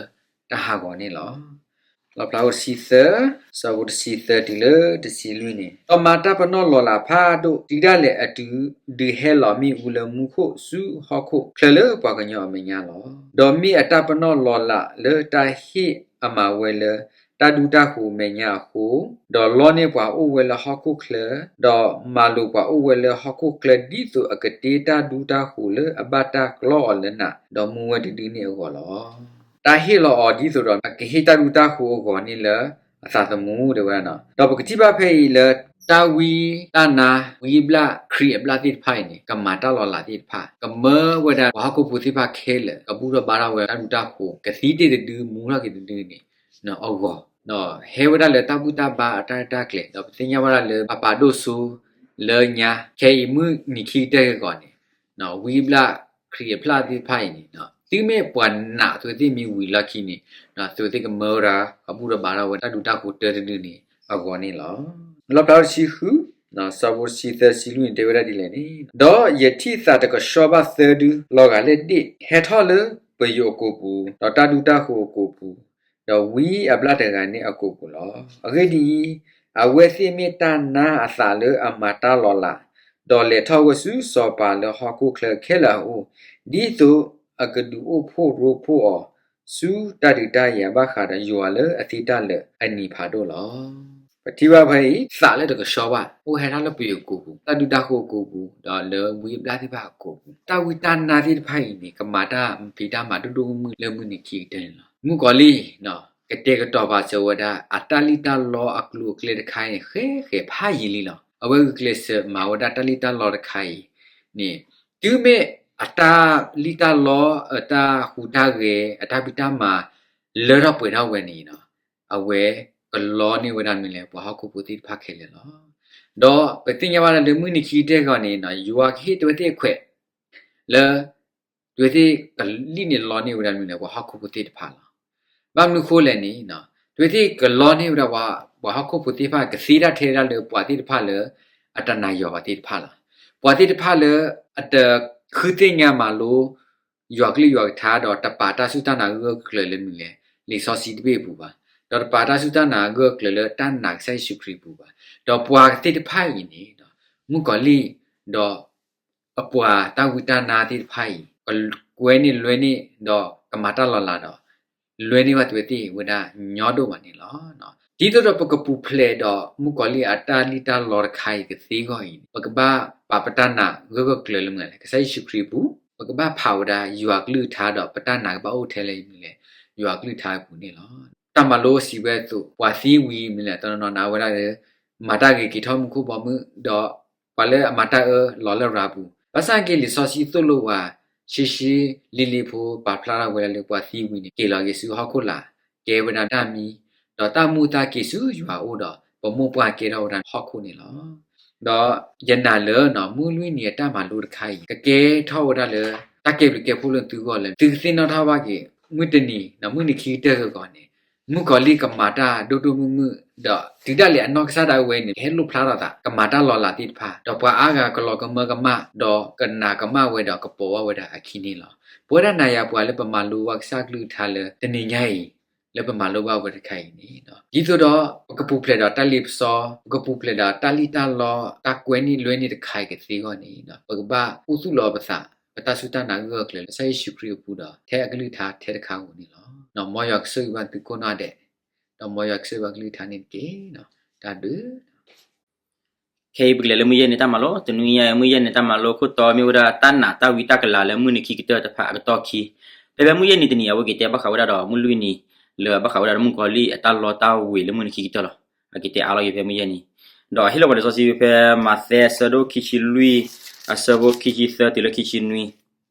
တၢ်ဟးဂီၤန့ၣ်လီၤ. လီၣ်ဖျါအိၣ်တဆံသၢ, ဆၢဖိတဆံသၢတုၤလၢတဆံလွံၢ်န့ၣ်, ဒီးမၤတၢ်ပနီၣ်လီၤလးဖးဒိၣ် တုၤဒၣ်လဲာ်အတုၤဒုးဟဲလီၤမ့ၣ်အူလၢမူခိၣ်ဆူဟီၣ်ခိၣ်ချၢလၢပှၤကညီအမဲာ်ညါလီၤ. ဒီးမ့ၢ်အတၢ်ပနီၣ်လီၤလးလၢတၢ်ဟ့ၣ်အမၤဝဲလၢ တၢ်ဒူတၢ်ဃိၤမဲာ်ညါအဃိ, ဒီးလီန့ၢ်ပှၤအိၣ်ဝဲလၢဟီၣ်ခိၣ်ချၢ, ဒီးမၤလိာ်ပှၤအိၣ်ဝဲလၢဟီၣ်ခိၣ်ချၢ ဒ်သိးအကတ့တၢ်ဒူတၢ်ဃိၤလၢအဘၣ်တၢ်ကျီအီၤလၢနး, ဒီးမူဝဲတဒုန့ၣ်အဂီၢ်လီၤ. တၢ်ဟ့ၣ်လီၤအီၤဒ်သိးဒီး အကဟ့ၣ်တၢ်ဒူတၢ်ဃိၤအဂီၢ်န့ၣ်လၢအသးသမူတဲဝဲဒၣ်နီၤ. ဒီးပကထံၣ်ဘၣ်ဖဲအံၤလၢ တၢ်ဝံတၢ်နါ ဝံအဘျၣ်ခရံာ်အဘျၣ်သ့ၣ်တဖၣ်အံၤန့ၣ် ကမၤတၢ်လီၤလးသ့ၣ်တဖၣ် ကမၢဝဲဒၣ်ပှၤဟီၣ်ခိၣ်ဖိသ့ၣ်တဖၣ်ခဲလၢာ် ကဘူၣ်ထီၣ်ဘါထီၣ်ဝဲတၢ်ဒူတၢ်ဃိၤ ကသံတ့ၢ်တဒု မူထီၣ်က့ၤတဒုန့ၣ် အဂီၢ်, ဒီးဟဲဝဲဒၣ်လၢတၢ်ဘူၣ်တၢ်ဘါအတၢ်ရဲၣ်တၢ်ကျဲၤ ဒီးပသ့ၣ်ညါဝဲဒၣ်လၢ ပပာ်ဒိၣ်စိလၢညါ ခဲအံၤမုၢ်နံၤခံကတၢၢ်အဂီၢ်န့ၣ် ဝံအဘျၣ်ခရံာ်အဘျၣ်သ့ၣ်တဖၣ်အံၤန့ၣ် တုၤမ့ၢ်ပှၤနာ်အဝဲသ့ၣ်မ့ၢ်ဝံၤလီၢ်ခံန့ၣ် အဝဲသ့ၣ်ကမၢဝဲဒၣ် ကဘူၣ်ထီၣ်ဘါထီၣ်ဝဲတၢ်ဒူတၢ်ဃိၤတၢတဒုန့ၣ်အဂီၢ်န့ၣ်လီၤ. လီၣ်ဖျါအိၣ်တဆံဃု, ဆၢဖိတဆံသၢ တဆံလွံၢ်န့ၣ် တဲဝဲဒၣ်ဒ်လဲၣ်န့ၣ်, ဒီးယထံၣ်သးတကဆှီဘၣ်သၢဒု လီၤဂာ်လဲၣ်ဒ့ၣ် ဟဲထီၣ်လၢပယိၤအကိာ်ပူၤ, ဒီးတၢ်ဒူတၢ်ဃိၤအကိာ်ပူၤ, ဒီးဝံအဘျၣ်တဂၤန့ၣ်အကိာ်ပူၤလီၤ. အဂ့ၢ်ဒ်အံၤ, အဝဲသ့ၣ်မ့ၢ်တၢ်နါအသးလၢအမၤတၢ်လီၤလး, ဒီးလဲၤထီၣ်ဝဲဆူစီၤပၤလၢဟီၣ်ခိၣ်ချၢခဲလၢာ်အအိၣ်, ဒ်သိးအကဒုးအိၣ်ဖှိၣ်ရိဖှိၣ်အီၤ ဆူတၢ်ဒုးတၢ်ယၤ ဘၣ်ဃးဒီးယွၤလၢအသ့တၢ်လၢာ်အနံၤဖးဒိၣ်လီၤ. ပထံၣ်ဘၣ်ဖဲအံၤ သးလၢတကဆှီဘၣ် အိၣ်ဟဲထီၣ်လၢပယိၤကိာ်ပူၤ, တၢ်ဒူတၢ်ဃိၤအကိာ်ပူၤ, ဒီးလၢဝံအဘျၣ်သ့ၣ်တဖၣ်အကိာ်ပူၤ, တၢ်ဝံတၢ်နါသ့ၣ်တဖၣ်အံၤန့ၣ် ကမၤတၢ်ဖံးတၢ်မၤဒိၣ်ဒိၣ်မုၢ်မုၢ်လၢမုၢ်နံၤခံကတၢၢ်န့ၣ်လီၤ. မုၣ်ကီၤလံၢ် ကတဲာ်ကတီၤပာ်စၢၤဝဲဒၣ် အတၢ်လံၣ်တၢ်လီအကျိၤအကျဲတခါအံၤန့ၣ် ဃဲဃဲဖးယံာ်လံလီၤ. အဝဲဂုာ်ကျဲးစၢးမၤဝဲဒၣ်တၢ်လံၣ်တၢ်လီတခါအံၤန့ၣ် တုၤမ့ၢ်အတၢ်လံၣ်တၢ်လီ အတၢ်ဟူးတၢ်ဂဲၤ အတၢ်ဖံးတၢ်မၤ လၢထီၣ်ပှဲၤထီၣ်ဝဲန့ၣ် အဝဲကလီန့ၢ်ဝဲဒၣ်မနုၤလဲၣ် ပှၤဟီၣ်ခိၣ်ဖိသ့ၣ်တဖၣ်ခဲလၢာ်လီၤ. ဒီးပသ့ၣ်ညါဘၣ်လၢမုၢ်နံၤခံကတၢၢ်အဂီၢ်န့ၣ် ယွၤကဟ့ၣ်တဝဲသ့ၣ်အခွဲး လၢ တဝဲသ့ၣ်ကလံၣ်န့ၢ်လီန့ၢ်ဝဲဒၣ်မနုၤလဲၣ် ပှၤဟီၣ်ခိၣ်ဖိသ့ၣ်တဖၣ်လီၤ. ဘၣ်မနုၤဃိလဲၣ်န့ၣ် တဝဲသ့ၣ်ကလီန့ၢ်ဝဲဒၣ် ပှၤဟီၣ်ခိၣ်ဖိသ့ၣ်တဖၣ် ကသ့တၢ်ထဲဒၣ်လၢပှၤသ့ၣ်တဖၣ်လၢ အတနာ်ယွၤဘၣ်သ့ၣ်တဖၣ်လီၤ. ပှၤသ့ၣ်တဖၣ်လၢ အတဃုသ့ၣ်ညါမၤလိ ယွၤကလုၢ်ယွၤကထါ ဒီးတပာ်တၢ်စူၢ်တၢ်နာ်ဂၢၢ်ဂၢၢ်ကျၢၤကျၢၤလၢမနုၤလဲၣ် လံာ်စီဆှံတဘ့ၣ်အပူၤဘၣ်, ဒီးတပာ်တၢ်စူၢ်တၢ်နာ်ဂၢၢ်ကျၢၤလၢတၢ်နာ်ကစၢ်ယ့ၣ်ၡူးခရံာ်အပူၤဘၣ်, ဒီးပှၤသ့ၣ်တဖၣ်အံၤန့ၣ် မုၣ်ကီၤလံၢ် ဒီး အပှၤတၢ်ဝံတၢ်နါသ့ၣ်တဖၣ်အံၤ ကကွဲန့ၢ်လွဲန့ၢ် ဒီးကမၤတၢ်လီၤလးဒီး လွဲန့ၢ်ဘၣ်တဝဲသ့ၣ်ဝဲဒၣ်ညီဒိၣ်မးန့ၣ်လီၤ. ဒ်သိးဒီးပကပူၤဖျဲးဒီးမုၣ်ကီၤလံၢ်အတၢ်လံၣ်တၢ်လီတခါအံၤကသ့အဂီၢ်အံၤန့ၣ် ပကဘၣ်ပာ်ပတၢ်နာ်ဂၢၢ်ဂၢၢ်ကျၢၤလၢမနုၤလဲၣ် ကစၢ်ယ့ၣ်ၡူးခရံာ်အပူၤ, ပကဘၣ်ဖးဝဲဒၣ်ယွၤကလုၢ်ကထါဒီးပတၢ်နာ်ကဘၣ်အိၣ်ထဲလၢမနုၤလဲၣ် ယွၤကလုၢ်ကထါအပူၤန့ၣ်လီၤ. တၢ်မၤလိစံးဝဲအသိး ပှၤသံဝံၤမနုၤလဲၣ် တနီၤနီၤနာ်ဝဲဒၣ်လၢ မၤတၢ်ဂ့ၤက့ၤထီၣ်မူခိၣ်ဘီမုၢ် ဒီး ပှၤလၢအမၤတၢ်အၢလီၤလၢရၤပူၤ, ဘၣ်ဆၣ်က့ၤလံာ်စီဆှံသိၣ်လိဝဲ ရှဲရှဲလံလံဖိ ပာ်ဖျါထီၣ်ဝဲဒၣ်လၢပှၤသံဝံၤန့ၣ် က့ၤလီၤက့ၤဆူဟီၣ်ခိၣ်လာ် ကဲဝဲဒၣ်တၢ်မံ, ဒီးတၢ်မူအသးက့ၤဆူယွၤအအိၣ်ဒီး ပမိၢ်ပှၢ်ကဲထီၣ်ဝဲဒၣ်ဟီၣ်ခိၣ်န့ၣ်လီၤ. ဒီးယနာ်လၢ မုၢ်လွံၢ်နံၤအတၢ်မၤလိတခါအံၤ ကကဲထီၣ်ဝဲဒၣ်လၢ တၢ်ကဲဘျုးကဲဖှိၣ်လၢသုဂီၢ်လၢ သုကသ့ၣ်နီၣ်ထီၣ်ဘၣ်က့ၤ မုၢ်တနံၤ မုၢ်နံၤခံကတၢၢ်အဂီၢ်န့ၣ် မုၣ်ကီၤလံၢ်ကမၤတၢ်ဒိၣ်ဒိၣ်မုၢ်မုၢ် ဒီးတုၤဒၣ်လဲာ်အနီၢ်ကစၢ်ဒၣ်ဝဲန့ၣ် ကဟဲလိၣ်ဖျါထီၣ်သး ကမၤတၢ်လီၤလးသ့ၣ်တဖၣ် ဒီးပှၤအါဂၤကလီၤကမၢကမၣ် ဒီးကနာ်ကမၣ်ဝဲဒီးကပိာ်ဘၣ်ဝဲဒၣ်အခံန့ၣ်လီၤ. ပဝဲဒၣ်နၤယၤပှၤလၢပမၤလိဘၣ်ကစၢ်ကလုၢ်ကထါလၢတနံၤညါအံၤ လၢပမၤလိဘၣ်ဝဲတခါအံၤန့ၣ် ဒ်သိးဒီး ပကပူၤဖျဲးဒီးတၢ်လ့ပစီ, ပကပူၤဖျဲးဒီးတၢ်လံၣ်တၢ်လီ, တၢ်ကွဲန့ၢ်လွဲန့ၢ်တခါအံၤကသ့အဂီၢ်န့ၣ် ပကဘၣ်အိၣ်သူၣ်လီၤပသး ပတၢ်စူၢ်တၢ်နာ်ဂၢၢ်ဂၢၢ်ကျၢၤလၢကစၢ်ယ့ၣ်ၡူးခရံာ်အပူၤဒီး ထဲအကလုၢ်ကထါထဲတခါဧိၤန့ၣ်လီၤ. မ်ယွၤကဆိၣ်ဂ့ၤဘၣ်သုကိးနီၢ်ဒဲး, ဒီးမ်ယွၤကဆိၣ်ဂ့ၤဘၣ်ကလုၢ်ကထါန့ၣ်တက့ၢ်. တၢ်ဘျုး ခဲအံၤပကလဲၤလၢမုၢ်ယဲၢ်နံၤတၢ်မၤလိ, တနွံညါအံၤ မုၢ်ယဲၢ်နံၤတၢ်မၤလိခိၣ်တီမ့ၢ်ဝဲဒၣ် တၢ်နာ်တၢ်ဝံတၢ်ကလၤလၢမုၢ်နံၤခံကတၢၢ်တဖၣ်အကတီၢ်ခံ. ဖဲဖဲမုၢ်ယဲၢ်နံၤတနံၤ အဝဲက့ၤတဲဘၣ်ဃးဝဲဒၣ်ဒီးမုၢ်လွံၢ်နံၤ လၢဘၣ်ဃးဝဲဒၣ်ဒီးမုၣ်ကီၤလံၢ်အတၢ်လီတၢ်ဝ့ၤလၢမုၢ်နံၤခံကတၢၢ်လီၤ. အက့ၤတဲအါလီၤက့ၤဖဲမုၢ်ယဲၢ်နံၤ, ဒီးဟ့ၣ်လီၤပှၤလံာ်စီဆှံဖဲမးသဲအဆၢဒိၣ်ခံဆံလွံၢ် အဆၢဖိခံဆံသၢတုၤလၢခံဆံနွံ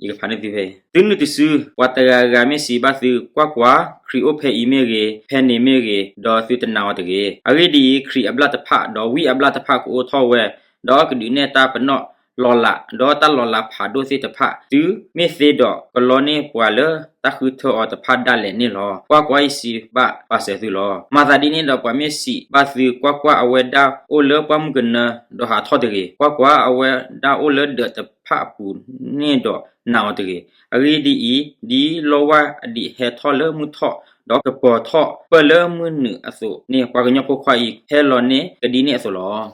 ယကဖးန့ၢ်သုဖဲအံၤ, သုနုၤတစု ပှၤတဂၤဂၤမ့ၢ်စံးဘၣ်သု, ကွၢ်ကွၢ်, ခရံာ်အိၣ်ဖဲအံၤမ့ၢ်ဂ့ၤ, ဖဲန့ၣ်မ့ၢ်ဂ့ၤ, ဒီးသုတနာ်အီၤတဂ့ၤ. အဂ့ၢ်ဒ်အံၤ, ခရံာ်အဘျၣ်တဖၣ် ဒီးဝံအဘျၣ်တဖၣ်ကအိၣ်ထီၣ်ဝဲ, ဒီးကဒုးနဲၣ်တၢ်ပနီၣ်လီၤလး, ဒီးတၢ်လီၤလးဖးဒိၣ်သ့ၣ်တဖၣ်, သုမ့ၢ်သ့ဒီး ကလီန့ၢ်ပှၤလၢတၢ်ဃုထၢအီၤတဖၣ်ဒၣ်လဲာ်န့ၣ်လီၤ. ကွၢ်ကွၢ်, ယစံးဘၣ်ပာ်စၢၤသုလီၤ. မၤသးဒ်န့ၣ်ဒီး ပှၤမ့ၢ်စံးဘၣ်သု, ကွၢ်ကွၢ်, အဝဲဒၣ်အိၣ်လၢပှၢ်မုၢ်ကနၢ ဒီးဟးထီၣ်တဂ့ၤ. ကွၢ်ကွၢ်, အဝဲဒၣ်အိၣ်လၢဒၢးတဖၣ်အပူၤန့ၣ်ဒီး နာ်အီၤတဂ့ၤ. အဂ့ၢ်ဒ်အံၤ, ဒ်လီဝၢ်အဒံးဟဲထီၣ်လၢမုၢ်ထီၣ် ဒီးကပီၤထီၣ်ပၢၢ်လၢမုၢ်နုာ်အသိးန့ၣ် ပှၤကညီဖိခွါအံၤ ဟဲလီၤန့ၢ်ကဒံန့ၣ်အသိးလီၤ.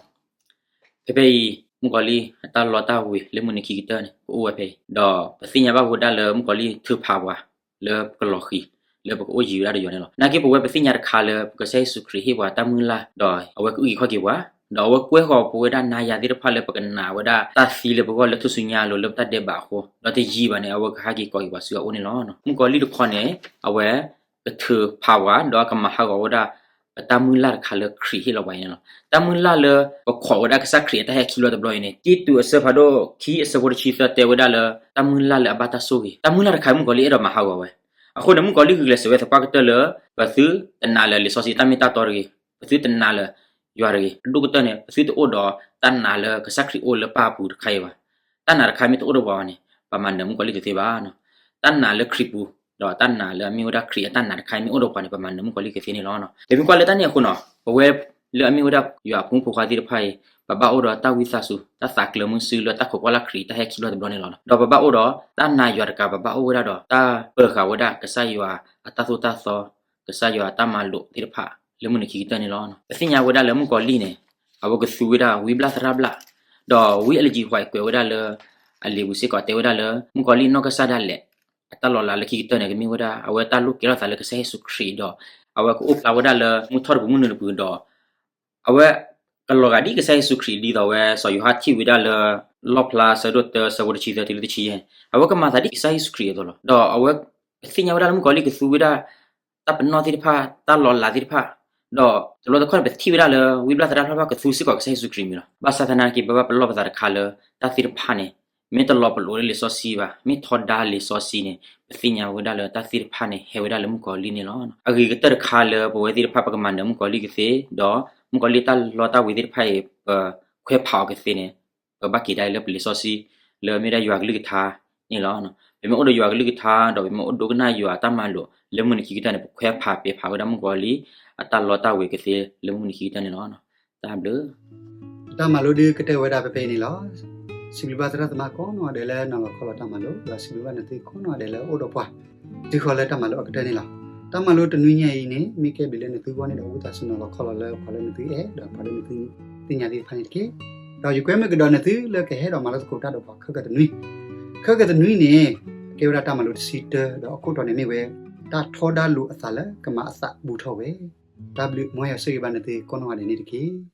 ဖဲဖဲအံၤ မုၣ်ကီၤလံၢ်အတၢ်လီတၢ်ဝ့ၤလၢမုၢ်နံၤခံကတၢၢ်န့ၣ် ကအိၣ်ဝဲဖဲအံၤ ဒီးပသ့ၣ်ညါဘၣ်ဝဲဒၣ်လၢမုၣ်ကီၤလံၢ်ထုးဖးပှၤ လၢပကလီၤဃံၤ လၢပကအိၣ်ယံၤဝဲဒၣ်ဒီးယွၤန့ၣ်လီၤ. နာ်က့ပဝဲပသ့ၣ်ညါတခါလၢ ပကစၢ်ယ့ၣ်ၡူးခရံာ်ဟ့ၣ်ပှၤတၢ်မုၢ်လၢ် ဒီးအဝဲကအုၣ်က့ၤခီၣ်က့ၤပှၤ, ဒီးအဝဲကွဲဃီၤပဝဲဒၣ်နၤယၤသ့ၣ်တဖၣ်လၢပကနာ်ဝဲဒၣ်တၢ်သံလၢပဂီၢ်လၢထူၣ်စုညါအလိၤလၢပတၢ်ဒဲးဘးအဃိ, ဒီးတယံာ်ဘၣ်န့ၣ် အဝဲကဟဲက့ၤကိးက့ၤပှၤဆူအအိၣ်န့ၣ်လီၤ. မုၣ်ကီၤလံၢ်တခီန့ၣ် အဝဲကထုးဖးပှၤ ဒီးကမၤဟးဂီၤဝဲဒၣ် ပတၢ်မုၢ်လၢ်တခါလၢခရံာ်ဟ့ၣ်လီၤပှၤအံၤန့ၣ်လီၤ. တၢ်မုၢ်လၢ်လၢပခိးဝဲဒၣ်ကစၢ်ခရံာ်အတၢ်ဟဲခံဘျီတဘျီအံၤန့ၣ် တံတူးအဆၢဖးဒိၣ်ခံ အဆၢဖိတဆံသၢတဲဝဲဒၣ်လၢ တၢ်မုၢ်လၢ်လၢအဘၣ်တၢ်ဆိၣ်ဂ့ၤ, တၢ်မုၢ်လၢ်တခါမုၣ်ကီၤလံၢ်အဲၣ်ဒိးမၤဟးဂီၤဝဲ. အဃိန့ၣ် မုၣ်ကီၤလံၢ်ဂုာ်ကျဲးစၢးဝဲသပှၢ်ကတၢၢ်လၢ ပသုတနာ်လၢလံာ်စီဆှံတၢ်မ့ၢ်တၢ်တီတဂ့ၤ, ပသုတနာ်လၢယွၤတဂ့ၤ, အဒိၣ်ကတၢၢ်န့ၣ် ပသုတအိၣ်ဒီးတၢ်နာ်လၢကစၢ်ခရံာ်အိၣ်လၢပၢ်အပူၤတခါအံၤဘၣ်. တၢ်နာ်တခါမ့ၢ်တအိၣ်ဒီးပှၤဘၣ်န့ၣ် ပမၤနၢၤမုၣ်ကီၤလံၢ်တသ့ဘၣ်. တၢ်နာ်လၢခရံာ်ပူၤ ဒီးတၢ်နာ်လၢအမ့ၢ်ဝဲဒၣ်ခရံာ်အတၢ်နာ်တခါအံၤမ့ၢ်အိၣ်ဒီးပှၤန့ၣ် ပမၤနၢၤမုၣ်ကီၤလံၢ်ကသ့န့ၣ်လီၤ. ပမ့ၢ်ကွၢ်လၢတၢ်န့ၣ်အဃိနီၤ ပဝဲလၢအမ့ၢ်ဝဲဒၣ်ယွၤအဖိမုၣ်ဖိခွါသ့ၣ်တဖၣ်အံၤ ပဘၣ်အိၣ်ဒီးတၢ်ဝံသးစူၤ တၢ်သးကျၢၤမုၢ်စုလၢတၢ်ခိးကွၢ်လၢ်ခရံာ်အတၢ်ဟဲခံဘျီတဘျီန့ၣ်လီၤ. ဒီးပဘၣ်အိၣ်ဒီးတၢ်နာ်ယွၤတကး ပဘၣ်အိၣ်ဝဲဒၣ်ဒီးတၢ်ပၢၤဃာ်ဝဲဒၣ်ကစၢ်ယွၤအတၢ်သိၣ်တၢ်သီ ကစၢ်ယွၤအတၢ်မၤလိာ်သ့ၣ်တဖၣ် လၢမုၢ်နံၤခံကတၢၢ်န့ၣ်လီၤ. ပသ့ၣ်ညါဝဲဒၣ်လၢမုၣ်ကီၤလံၢ်န့ၣ် အဝဲကသူဝဲဒၣ်ဝံဘျၣ်သရၣ်ဘျၣ်, ဒီးဝံအလံၤကံၤဃဲးကွဲးဝဲဒၣ်လၢ အလံာ်ပူၤစ့ၢ်ကီးတဲဝဲဒၣ်လၢ မုၣ်ကီၤလံၢ်နီၢ်ကစၢ်ဒၣ်လဲာ် အတၢ်လီၤလးလၢခံကတၢၢ်န့ၣ် ကမ့ၢ်ဝဲဒၣ် အဝဲတၢ်လိၣ်ကဲထီၣ်သးလၢကစၢ်ယ့ၣ်ၡူးခရံာ်ဒီး အဝဲကအိၣ်ဖျါဝဲဒၣ်လၢမုၢ်ထီၣ်တပူၤမုၢ်နုာ်တပူၤဒီး အဝဲကလီၤဂာ်ဒ်ကစၢ်ယ့ၣ်ၡူးခရံာ်ဒ်သိးဝဲစီၤယိၤဟၣ်ထံၣ်ဝဲဒၣ်လၢ လီၣ်ဖျါဆၢဒိၣ်တၢ ဆၢဖိတဆံသၢတုၤလၢတဆံယဲၢ်န့ၣ် အဝဲကမၤသးဒ်ကစၢ်ယ့ၣ်ၡူးခရံာ်အသိးလီၤ. ဒီးအဝဲ ပသ့ၣ်ညါဝဲဒၣ်လၢမုၣ်ကီၤလံၢ်ကသူဝဲဒၣ် တၢ်ပနီၣ်သ့ၣ်တဖၣ် တၢ်လီၤလးသ့ၣ်တဖၣ်, ဒီးတဘျီတခီၣ်န့ၣ် ပထံၣ်ဝဲဒၣ်လၢဝံဘျၣ်သရၣ်ဖျၢၣ်ဖျၢၣ်ကသူစ့ၢ်ကီးကစၢ်ယ့ၣ်ၡူးခရံာ်မ့ၢ်လီၤ. ဘၣ်ဆၣ်သနာ်က့ ပဘၣ်ပလီၢ်ပသးတခါလၢ တၢ်သ့ၣ်တဖၣ်န့ၣ် မ့ၢ်တလီၤပလိာ်လၢလံာ်စီဆှံဘၣ်, မ့ၢ်ထီဒါလံာ်စီဆှံန့ၣ် ပသ့ၣ်ညါဝဲဒၣ်လၢတၢ်သ့ၣ်တဖၣ်န့ၣ် ဟဲဝဲဒၣ်လၢမုၣ်ကီၤလံၢ်န့ၣ်လီၤ. အဂ့ၤကတၢၢ်တခါလၢပဝဲသ့ၣ်တဖၣ်ပကမၤနၢၤမုၣ်ကီၤလံၢ်ကသ့, ဒီးမုၣ်ကီၤလံၢ်တၢ်လီတၢ်ဝ့ၤသ့ၣ်တဖၣ်အံၤ ပခွဲးဖးအီၤကသ့န့ၣ် ပဘၣ်က့ၤဒၣ်အံၤလၢပလံာ်စီဆှံ လၢအမ့ၢ်ဒၣ်ယွၤကလုၢ်ကထါန့ၣ်လီၤ. ပမ့ၢ်အိၣ်ဒီးယွၤကလုၢ်ကထါ ဒီးပမ့ၢ်အိၣ်ဒိကနၣ်ယွၤအတၢ်မၤလိာ်လၢမုၢ်နံၤခံကတၢၢ်န့ၣ် ပခွဲးဖးပဲာ်ဖးဝဲဒၣ်မုၣ်ကီၤလံၢ် အတၢ်လီတၢ်ဝ့ၤကသ့လၢမုၢ်နံၤခံကတၢၢ်န့ၣ်လီၤ. တၢ်ဘျုး ပတၢ်မၤလိဒုးကတၢၢ်ဝဲဒၣ်ဖဲဖဲအံၤန့ၣ်လီၤ. စံးဘျုးဘၣ်သရၣ်သမါကိးနီၢ်ဂၤဒဲးလၢနီၤလီၤခီလီၤတၢ်မၤလိ, ဒီးစံးဘျုးဘၣ်နသုကိးနီၢ်ဂၤဒဲးလၢအိၣ်ဒီးပှၤ တုၤဃီၤလၢတၢ်မၤလိအကတၢၢ်န့ၣ်လီၤ. တၢ်မၤလိတနွံညါအံၤန့ၣ် မ့ၢ်ကဲဘျုးလၢနသုဂီၢ်န့ၣ်ဒီး ဝံသးစူၤနီၤလီၤခီလီၤလၢပှၤလၢနသုအဲၣ် ဒီးပှၤလၢနသုသ့ၣ်ညါသ့ၣ်တဖၣ်န့ၣ်တက့ၢ်. ဒီးယကွဲမုာ်ကဒီးနသုလၢကဟဲဒီးမၤလိသကိးတၢ်ဒီးပှၤခဲကတနွံ, ခဲကတနွံန့ၣ် ကဲဝဲဒၣ်တၢ်မၤလိတဆံတၢ ဒီးအခိၣ်တီန့ၣ်မ့ၢ်ဝဲ တၢ်ထီဒါလိာ်အသးလၢကမၤအသးဘူးထီၣ်ဝဲ. တၢ်ဘျုးမ်ယွၤဆိၣ်ဂ့ၤဘၣ်နသုကိးနီၢ်ဂၤဒဲးန့ၣ်တက့ၢ်.